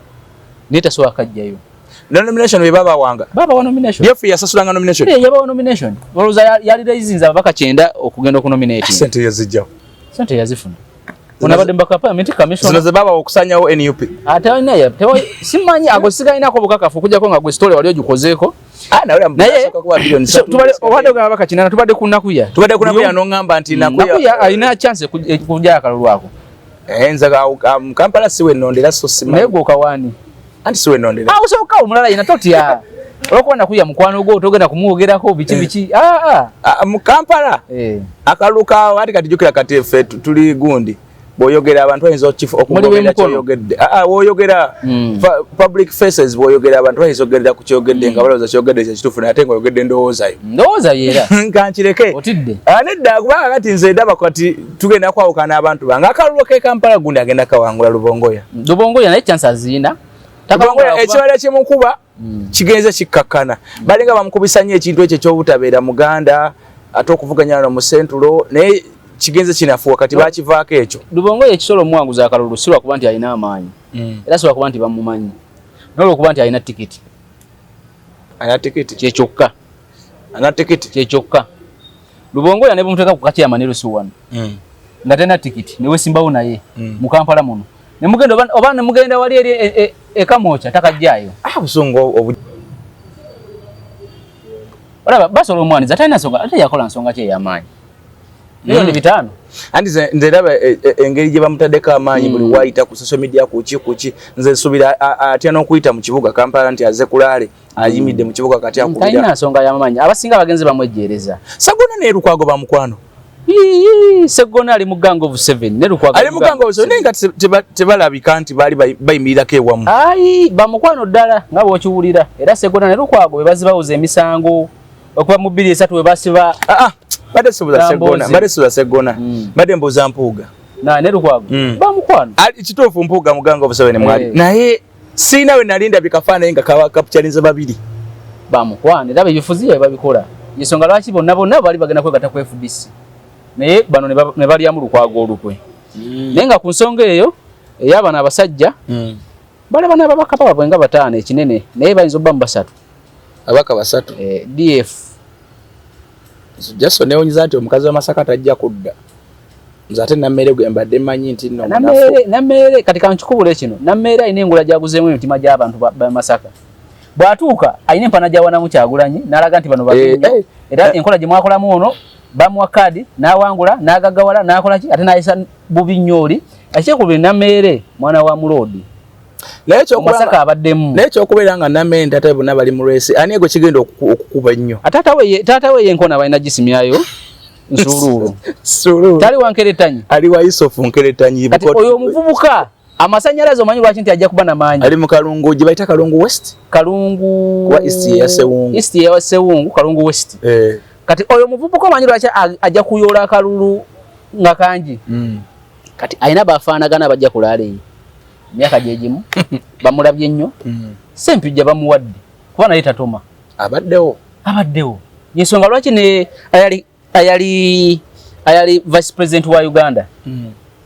Speaker 1: Naye tasobola kajjayo.
Speaker 2: No nomination bwe babawanga.
Speaker 1: Babawa nomination.
Speaker 2: Yefu yasasulanga nomination.
Speaker 1: Yabawa nomination. Olowooza yali raisinze ababaka 90 okugenda okunominating.
Speaker 2: Ssente yazijjawo.
Speaker 1: Ssente yazifuna. Onabadde mbaka parliament commissioner.
Speaker 2: Zino ze babawa okusanyawo NUP.
Speaker 1: Ate alina ya, tewa, simanyi ago sigalinako bukakafu okujjako nga gwe story wali ogikozeeko.
Speaker 2: Nawe
Speaker 1: Naye,
Speaker 2: asooka kuba billion
Speaker 1: so,
Speaker 2: ssatu
Speaker 1: obadde ogamba ababaka 8, tubadde ku Nakuya.
Speaker 2: Tubadde ku Nakuya n'oŋŋamba nti Nakuya
Speaker 1: Nakuya alina chance kujja akalulu ako.
Speaker 2: Nze mu Kampala si we nnondera, so simanyi.
Speaker 1: Naye gwe okawaani?
Speaker 2: Anti si we nnondera.
Speaker 1: Osooka omulala yenna totya. Olw'okuba Nakuya mukwano gwo togenda kumwogerako biki biki.
Speaker 2: Mu Kampala, akalulu ka ati kati jjukira kati ffe tuli gundi. Bw'oyogera abantu bayinza
Speaker 1: Muli
Speaker 2: okugobera
Speaker 1: w'emikono.
Speaker 2: ky'oyogedde. Bw'oyogera public faces, bw'oyogera abantu bayinza okugerera ku ky'oyogedde nga balowooza ky'oyogedde kye kituufu, naye ate ng'oyogedde endowooza yo.
Speaker 1: Ndowooza yo era.
Speaker 2: Nka nkireke.
Speaker 1: Otidde.
Speaker 2: Nedda, kubanga kati nze ndaba kati tugenda kwawukana abantu bange. Akalulu k'e Kampala gundi agenda kawangula Lubongoya.
Speaker 1: Lubongoya naye chance aziyina.
Speaker 2: Lubongoya ekibala kimukuba kigenze kikkakkana. Balinga bamukubisa nnyo ekintu ekyo eky'obutabeera Muganda, ate okuvuganya wano mu Central, naye kigenze kinafuwa kati bakivaako ekyo.
Speaker 1: Lubongoya ekisolo omuwanguza akalulu si lwakuba nti alina amaanyi. Era si lwakuba nti bamumanyi. N'olwokuba nti alina tikiti.
Speaker 2: Alina tikiti?
Speaker 1: Kye kyokka.
Speaker 2: Alina tikiti?
Speaker 1: Kye kyokka. Lubongoya ne bumuteeka ku kakyama ne Lusi wano. Nga talina tikiti, ne weesimbawo naye mu Kampala muno. Ne mugenda oba ne mugenda wali eri e Kamwokya takajjaayo.
Speaker 2: Busungu obu-
Speaker 1: Olaba basobola omwaniza, talina nsonga, ate yakola nsonga ki ey'amaanyi? Milioni 5.
Speaker 2: Anti nze ndaba engeri gye bamutaddeko amaanyi buli wayita ku social media kuki kuki, nze nsuubira atya n'okuyita mu kibuga Kampala nti aze kulaale, ayimiridde mu kibuga kati akubira.
Speaker 1: Talina nsonga y'amaanyi, abasinga abagenzi bamwejjeereza.
Speaker 2: Ssegona ne Lukwago ba mukwano.
Speaker 1: Ii, Ssegona ali mu Gang of 7, ne Lukwago
Speaker 2: ali mu Gang of 7, naye nga tebalabika nti baali bayimirirako ewamu.
Speaker 1: Ayi, ba mukwano ddala nga bw'okiwulira. Era Ssegona ne Lukwago be bazibawoza emisango okuva mu bbiri esatu we basiba.
Speaker 2: Badde sibuuza
Speaker 1: Gambozi.
Speaker 2: Ssegona, badde sibuuza Ssegona. Badde mbuuza Mpuuga.
Speaker 1: Na, ne Lukwago. Ba mukwano.
Speaker 2: Ali kituufu Mpuuga mu Gang of 7 mwali. Naye sirina we nali ndabye kafaananyi nga kapucalinze babiri.
Speaker 1: Ba mukwano, era bebifuzi bye babikola. Ensonga lwaki bonna bonna bali bagenda kwegatta ku FDC. Naye bano ne balyamu Lukwago olukwe. Naye nga ku nsonga eyo ey'abano abasajja, balaba n'ababaka baabwe nga 5 ekinene, naye bayinza okuba mu 3.
Speaker 2: Ababaka 3?
Speaker 1: DF.
Speaker 2: Jason newunyiza nti omukazi wa Masaka tajja kudda. Nze ate Nammere gwe mbadde mmanyi nti nno munafu.
Speaker 1: Nammere, kati kankikubule kino. Nammere alina engula gy'aguzeemu emitima gy'abantu ba Masaka. Bw'atuuka alina empana gy'awanamu Kyagulanyi n'alaga nti bano babi nnyo. Era enkola gye mwakolamu ono, bamuwa kaadi n'awangula, n'agaggawala, n'akola ki, ate n'ayisa bubi nnyo oli. Ekyokubiri Nammere mwana wa Muloodi.
Speaker 2: Naye
Speaker 1: Masaka abaddemu.
Speaker 2: Naye ekyokubeera nga Nammere ne taata we bonna bali mu race, ani gwe kigenda okukuba ennyo?
Speaker 1: Ate taata we ye enkona balina gisimyayo nsuuluulu.
Speaker 2: Nsuuluulu.
Speaker 1: Tali wa Nkeretanyi.
Speaker 2: Ali wa Yusufu Nkeretanyi.
Speaker 1: Kati oyo omuvubuka Amasanyalaze omanyi lwaki nti ajja kuba namaanyi?
Speaker 2: Ali mu Kalungu, gye bayita Kalungu West.
Speaker 1: Kalungu
Speaker 2: Kuba East ye ya Sewungu.
Speaker 1: East ye ya Sewungu, Kalungu West. Kati oyo muvubuka omanyi lwaki ajja kuyoola akalulu nga kangi? Kati alina bafaanagana bajja kulaala eyo emyaka gye gimu, bamulabye nnyo. Sempijja bamuwadde kuba naye tatoma.
Speaker 2: Abaddewo.
Speaker 1: Abaddewo. Yensonga lwaki ne ayali vice president wa Uganda.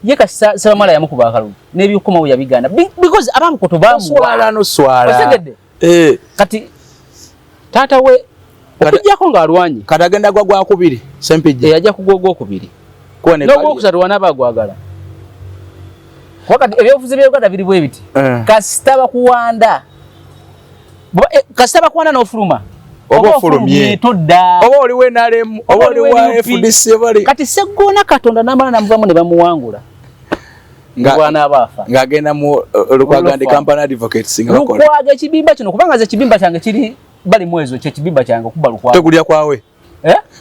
Speaker 1: Ye kasita Ssebamala yamukuba akalulu n'ebyokukomawo yabigaana because abamukoto bamuwa.
Speaker 2: Oswala n'oswala.
Speaker 1: Otegedde? Kati taata we okuggyako ng'alwanye.
Speaker 2: Kati agenda gwa gwakubiri Ssempijja.
Speaker 1: Ajja kugwa ogwokubiri.
Speaker 2: Kuba ne
Speaker 1: N'ogwokusatu wanaaba agwagala. Kuba kati ebyobufuzi bya Uganda biri bwe biti. Kasita bakuwanda. Kasita bakuwanda n'ofuluma.
Speaker 2: Oba ofulumye.
Speaker 1: Todda.
Speaker 2: Oba oli wa NRM, oba oli wa
Speaker 1: NUP.
Speaker 2: FDC, oba oli
Speaker 1: Kati Sseggona Katonda n'amala n'amuvamu ne bamuwangula. Bw'anaaba afa.
Speaker 2: Ng'agenda mu Lukwago and Company Advocates nga bakola.
Speaker 1: Lukwago ekibimba kino, kubanga nze ekibimba kyange kiri bali mwezo, kye kibimba kyange okuba Lukwago.
Speaker 2: Tegulira kwawe.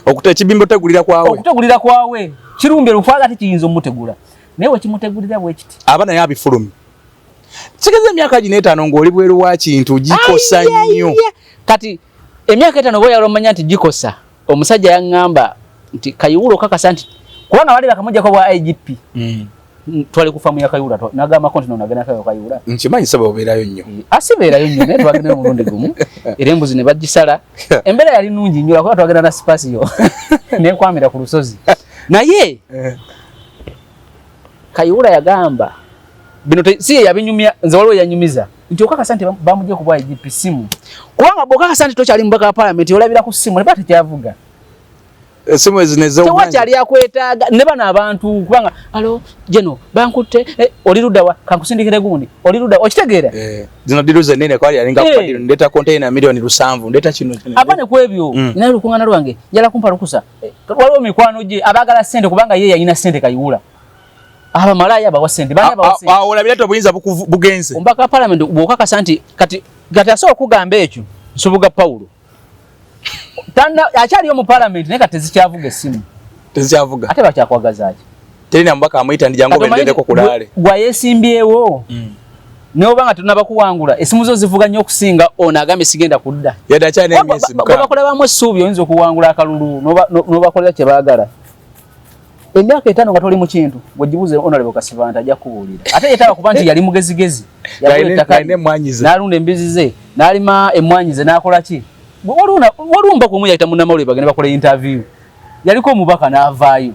Speaker 2: Okuta ekibimba otegulira kwawe.
Speaker 1: Okutegulira kwawe. Kirumbye Lukwago ate kiyinza omutegula. Naye we kimutegulira bwe kiti.
Speaker 2: Aba naye abifulumye. Kigeze emyaka gino 5 ng'oli bweru wa kintu gikosa nnyo.
Speaker 1: Kati emyaka 5 bwe yalomanya nti gikosa, omusajja yaŋŋamba nti Kayihura okakasa nti kubanga bali bakamuggyako bwa IGP. Twali kufa mu ya Kayihura, nagambako nti no nagenda kayo Kayihura.
Speaker 2: Nkimanyi saba obeerayo nnyo.
Speaker 1: Asibeerayo nnyo, naye twagenda omulundi gumu. Era embuzi ne bagisala. Embeera yali nnungi nnyo, lwakuba twagenda na Spasio. Nekwamira ku lusozi. Naye Kayihura yagamba bino si ye yabinyumya, nze waliwo yanyumiza nti okakasa nti bamugye ku bwa IGP simu. Kubanga bw'okakasa nti tokyali mubaka wa parliament olabira ku simu, ne tekyavuga.
Speaker 2: Esimu ezo ne z'obumanyi.
Speaker 1: Tewakyali akwetaaga ne bano abantu kubanga alo jeno bankutte, oli ludda wa kankusindikire gundi, oli ludda okitegeera?
Speaker 2: Zino diru ze nnene kwali alinga kuba diru, ndeeta container milioni 7, ndeeta kino, kino.
Speaker 1: Ava ne ku ebyo, nina olukuŋŋaana lwange, njala kumpa lukusa. Waliwo mikwano gye abaagala ssente kubanga ye yalina ssente Kayihura. Abamalaaya abawa ssente, bani abawa ssente?
Speaker 2: Awo olabira nti obuyinza bugenze.
Speaker 1: Omubaka wa parliament bw'okakasa nti kati asobola okugamba ekyo Nsubuga Paulo. Tana akyaliyo mu parliament naye kati tezikyavuga essimu.
Speaker 2: Tezikyavuga.
Speaker 1: Ate bakyakwagaza ki?
Speaker 2: Terina mubaka amuyita ndi jangu
Speaker 1: Kati omanyi
Speaker 2: obendereko kulaale.
Speaker 1: Gwa yeesimbyewo. Ne oba nga tonnaba kuwangula, essimu zo zivuga nnyo okusinga ono agambye sigenda kudda.
Speaker 2: Yadde akyalina emyezi mukaaga.
Speaker 1: Gwe bakolabamu essuubi oyinza okuwangula akalulu, n'obakolera kye baagala. Emyaka 5 nga toli mu kintu, bw'ogibuuze Honorable Kasibante ajja kukubuulira. Ate ye taba kuba nti yali mugezigezi. Yagula ettaka
Speaker 2: Alina emmwanyi ze.
Speaker 1: N'alunda embizi ze, n'alima emmwanyi ze, n'akola ki? Waliwo omubaka omu yayita munnamawulire bagende bakole interview. Yaliko omubaka n'avaayo.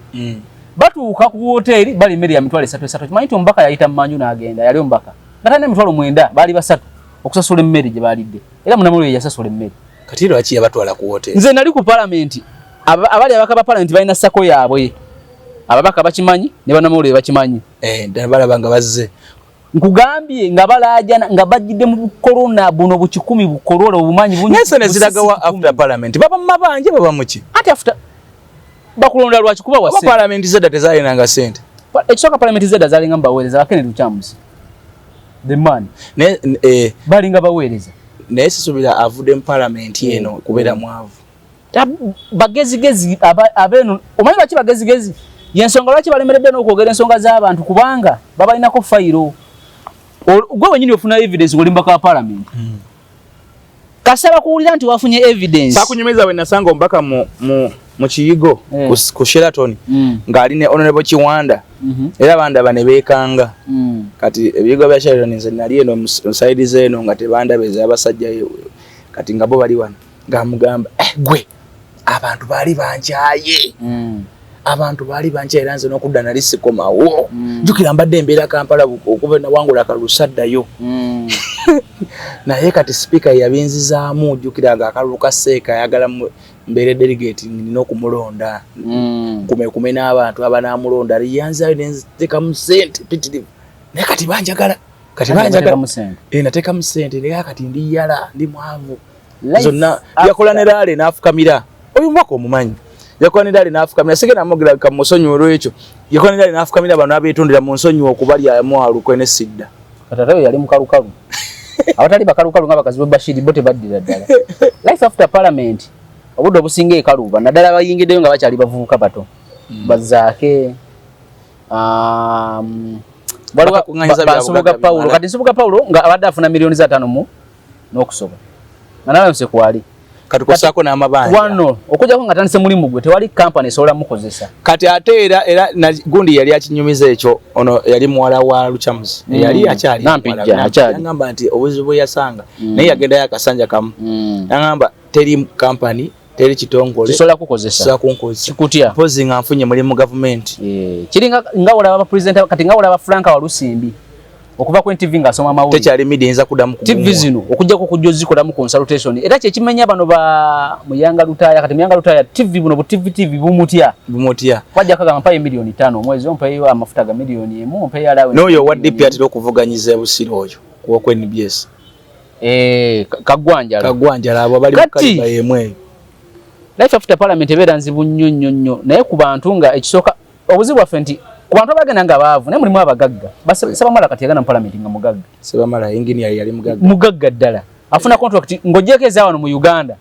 Speaker 1: Batuuka ku woteeri bali emmere ya mitwalo esatu esatu. Kimanyi nti omubaka yayita mu manju n'agenda, yali omubaka. Nga talina emitwalo 9, baali 3 okusasula emmere gye baalidde. Era munnamawulire yasasula emmere.
Speaker 2: Kati lwaki yabatwala ku woteeri?
Speaker 1: Nze nali ku palamenti. Abali ababaka ba palamenti balina sako yaabwe. Ababaka bakimanyi ne bannamawulire bakimanyi.
Speaker 2: Ddala balaba nga bazze.
Speaker 1: Nkugambye nga balaajana nga bajjidde mu bukorona buno bukikumi bukolola obumanyi bungi.
Speaker 2: Naye sente ziragawa
Speaker 1: Busisi
Speaker 2: after parliament? Baba mu mabanja baba mu ki?
Speaker 1: Ate after bakulonda lwaki kuba wa
Speaker 2: Oba
Speaker 1: sente?
Speaker 2: parliament zedda tezaalinanga sente.
Speaker 1: Ekisooka parliament zedda zaalinga mu baweereza ba Kennedy Lukyamuzi. The man.
Speaker 2: Ne
Speaker 1: balinga baweereza.
Speaker 2: Naye sisuubira avudde mu parliament eno kubeera mwavu.
Speaker 1: Bagezigezi abeeno, omanyi lwaki bagezigezi? Y'ensonga lwaki balemereddwa n'okwogera ensonga z'abantu kubanga babalinako fayiro. Gwe wennyini ofuna evidence ng'oli mubaka wa parliament. Kasita bakuwulira nti wafunye evidence.
Speaker 2: Saakunyumiza bwe nasanga omubaka mu Kiyigo, ku Sheraton, ng'ali ne Honorable Kiwanda. Era bandaba ne beekanga. Kati ebiyigo bya Sheraton nze nali eno mu side z'eno nga tebandaba ez'abasajja, kati nga bo bali wano. Ng'amugamba, gwe abantu baali bankyaye. Abantu baali bankyaye era nze n'okudda nali sikomawo. Jjukira mbadde embeera Kampala okuva nawangula akalulu saddayo. Naye kati sipiika yabinzizaamu, jjukira nga akalulu ka Seeka ayagala mbeere delegate nina okumulonda. Nkumekume n'abantu abanaamulonda. Yanzaayo ne nziteekamu ssente mpitirivu. Naye kati banjagala. Kati
Speaker 1: Kati
Speaker 2: banjagala.
Speaker 1: nateekamu ssente.
Speaker 2: Nateekamu ssente naye kati ndi yala, ndi mwavu.
Speaker 1: Life
Speaker 2: Zonna
Speaker 1: after
Speaker 2: yakola ne rally n'afukamira. Oyo omubaka omumanyi. Yakola ne rally n'afukamira. Sigenda mwogera ka musonyiwe olw'ekyo. Yakola ne rally n'afukamira bano abeetondera mu nsonyiwe okubalyamu alukwe ne sidda.
Speaker 1: Kati ate oyo yali mukalukalu. Abatali bakalukalu nga bakazi ba Bashir bo tebaddira ddala. Life after parliament obudde obusinga ekaluba naddala abayingiddeyo nga bakyali bavubuka bato. Bazaake, Nsubuga Paulo, kati Nsubuga Paulo nga abadde afuna miliyoni za 5 mu n'okusoba nga nawe nsekwali
Speaker 2: kati kosaako n'amabanja
Speaker 1: wano okujjako nga tandise mulimu gwe, tewali kampani esobola mukozesa.
Speaker 2: Kati ate era gundi yali akinyumiza ekyo, ono yali muwala wa Luchamuzi, yali akyali yangamba nti obuzibu bwe yasanga naye yagendayo akasanja kamu, yangamba teri kampani, teri kitongole
Speaker 1: kisobola kukozesa,
Speaker 2: kikutya mpozi nga nfunye mulimu gavumenti.
Speaker 1: Kiri nga olaba president kati, nga olaba Frank Walusimbi okuva ku NTV ng'asoma amawulire,
Speaker 2: tekyali media eyinza kuddamu.
Speaker 1: TV zino okujjako kujja ozikolamu consultation, era kyekimenya bano ba Muyanga Lutaaya. Kati Muyanga Lutaaya TV buno bu TV TV bumutya.
Speaker 2: Bumutya.
Speaker 1: Wajja kagamba mpayo miliyoni 5 omwezi, ompayo amafuta ga miliyoni 1, ompayo
Speaker 2: allowance. N'oyo owa DP atera okuvuganyiza Busiro, oyo ku NBS.
Speaker 1: Kagwanjala.
Speaker 2: Kagwanjala, abo bali
Speaker 1: mu
Speaker 2: yemu eyo.
Speaker 1: Life after parliament ebeera nzibu nnyo nnyo nnyo, naye ku bantu nga ekisooka obuzibu bwaffe nti ku bantu abagenda nga baavu, naye mulimu abagagga. Sebamala kati yagenda mu parliament nga mugagga.
Speaker 2: Sebamala engineer, yali mugagga.
Speaker 1: Mugagga ddala, afuna contract ng'ogyeko eza wano mu Uganda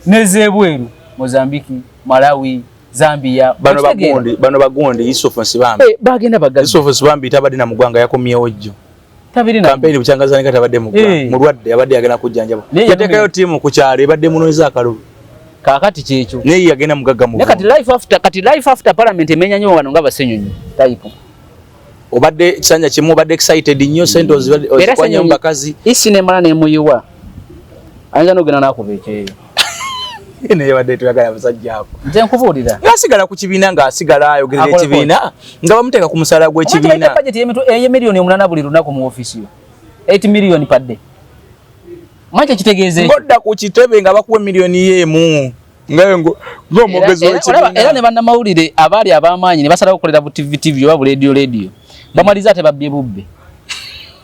Speaker 1: n'ez'ebweru, Mozambique, Malawi, Zambia.
Speaker 2: Bano bagundi, bano bagundi Yusuf Nsibambi.
Speaker 1: Bagenda bagagga.
Speaker 2: Yusuf Nsibambi tabadde na mugwanga, yakomyewo jjo.
Speaker 1: Tabirina.
Speaker 2: Campaign bukyangazani tabadde mu ggwanga, mulwadde, abadde yagenda kujjanjaba, yateekayo ttiimu ku kyalo ebadde munoonyeza akalulu.
Speaker 1: Kaakati kyekyo.
Speaker 2: Naye yagenda mugagga
Speaker 1: mu kati life after, kati life after parliament emenya nnyo wano nga basenyonyi type.
Speaker 2: Obadde kisanja kimu obadde excited nnyo, sente ozikwanya mu bakazi.
Speaker 1: Isi nemala nemuyiwa, ayinza n'ogenda n'akuba ekyeyo.
Speaker 2: Naye badde tuyagala abasajja abo.
Speaker 1: Nze nkubuulira.
Speaker 2: Ng'asigala ku kibiina, ng'asigala ayogerera ekibiina, nga bamuteeka ku musaala gw'ekibiina.
Speaker 1: Budget ey'emiliyoni 8 buli lunaku mu ofiisi yo, 8 million per day, manyi kyekitegeeza ekyo?
Speaker 2: Ng'odda ku kitebe nga bakuwa miliyoni y'emu ng'omwogezi w'ekibiina.
Speaker 1: Era ne bannamawulire abaali ab'amaanyi ne basalawo okukolera bu TV TV oba bu radio radio, bamaliriza ate babbye bubbe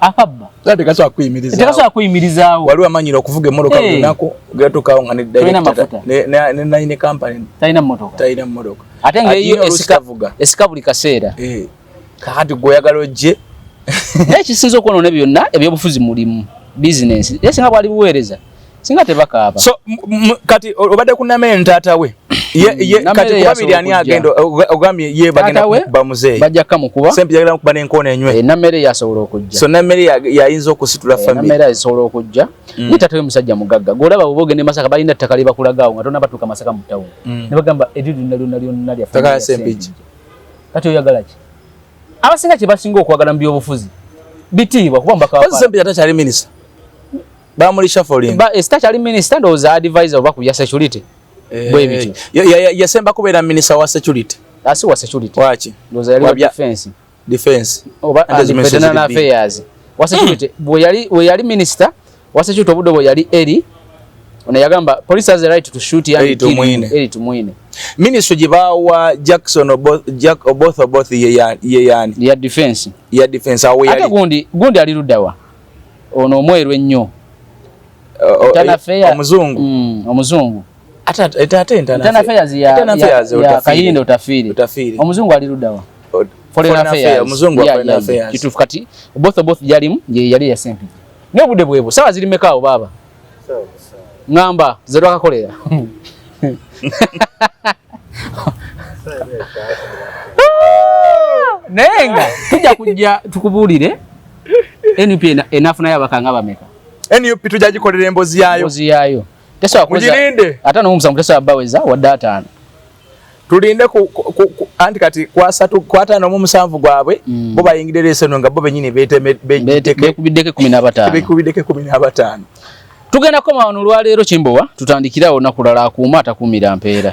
Speaker 1: akabba.
Speaker 2: Tekasobola kuyimirizaawo.
Speaker 1: Tekasobola kuyimirizaawo.
Speaker 2: Waliwo amanyira okuvuga emmotoka buli lunaku, ogatuukawo nga ne
Speaker 1: Tolina mafuta.
Speaker 2: Ne nanyini company
Speaker 1: talina mmotoka.
Speaker 2: Talina mmotoka.
Speaker 1: Ate ng'eyo
Speaker 2: esika
Speaker 1: esika buli kaseera.
Speaker 2: Kakati gwe oyagala ojje.
Speaker 1: Naye ekisinza okwonoona byonna ebyobufuzi mulimu bizinensi, era singa bwali buweereza singa tebakaaba.
Speaker 2: So kati obadde ku Namere, taata we ye kati ku babiri ani agenda? Ogambye ye bagenda kuba muzeeyi.
Speaker 1: Bajja kamukuba.
Speaker 2: Sempi yagenda kuba n'enkoona enywe.
Speaker 1: Namere yasobola okujja.
Speaker 2: So Namere yayinza okusitula family.
Speaker 1: Namere asobola okujja. Naye taata we musajja mugagga. Gw'olaba bw'oba ogenda e Masaka, balina ettaka lye bakulagaawo nga tonnaba batuuka Masaka mu tawuni, ne bagamba eryo lyonna lyonna lyonna lya
Speaker 2: Ttaka lya Ssempijja.
Speaker 1: Kati oyagala ki? Abasinga kye basinga okwagala mu byobufuzi bitiibwa, kuba mbaka.
Speaker 2: Ssempijja takyali minisita, bamuli shuffling.
Speaker 1: Takyali minisita, ndowooza advisor oba ku bya security bwe bityo.
Speaker 2: Yasemba kubeera minisita wa security.
Speaker 1: Asi wa security.
Speaker 2: Waki?
Speaker 1: Ndowooza yali wa defense.
Speaker 2: Defense.
Speaker 1: Oba internal affairs wa security. Bwe yali minisita wa security, obudde bwe yali eri ono yagamba police has the right to shoot
Speaker 2: and kill.
Speaker 1: Eri Tumwine.
Speaker 2: Ministry gye bawa Jackson Oboth, Jack Oboth Oboth ye yani?
Speaker 1: Ya defense.
Speaker 2: Ya defense awo
Speaker 1: yali. Ate gundi ali luddawa ono omweru ennyo?
Speaker 2: Omuzungu.
Speaker 1: Omuzungu.
Speaker 2: Ate ate
Speaker 1: internal affairs ya Kayinde Otafiire.
Speaker 2: Otafiire.
Speaker 1: Omuzungu ali luddawa? Foreign affairs.
Speaker 2: Omuzungu wa foreign affairs.
Speaker 1: Kituufu. Kati Oboth Oboth jalimu ye yali ya Sempijja. Naye obudde bwebwo, sawa ziri meka awo baaba? Ŋŋamba ze lwakakolera, naye nga tujja kujja tukubuulire NUP enaafunayo abakanga bameka.
Speaker 2: NUP tujja gikolera emboozi yaayo.
Speaker 1: Emboozi yaayo.
Speaker 2: Mugirinde.
Speaker 1: 57 tesobola baweza wadde 50.
Speaker 2: Tulinde anti kati kwasatu kwataano mu musanvu gwabwe bo bayingidde leero eno nga bo bennyini
Speaker 1: beekubiddeko 15.
Speaker 2: Beekubiddeko 15.
Speaker 1: Tugenda koma wano olwaleero. Kimbowa, tutandikirawo olunaku lulala. Akuuma atakuumira mpeera.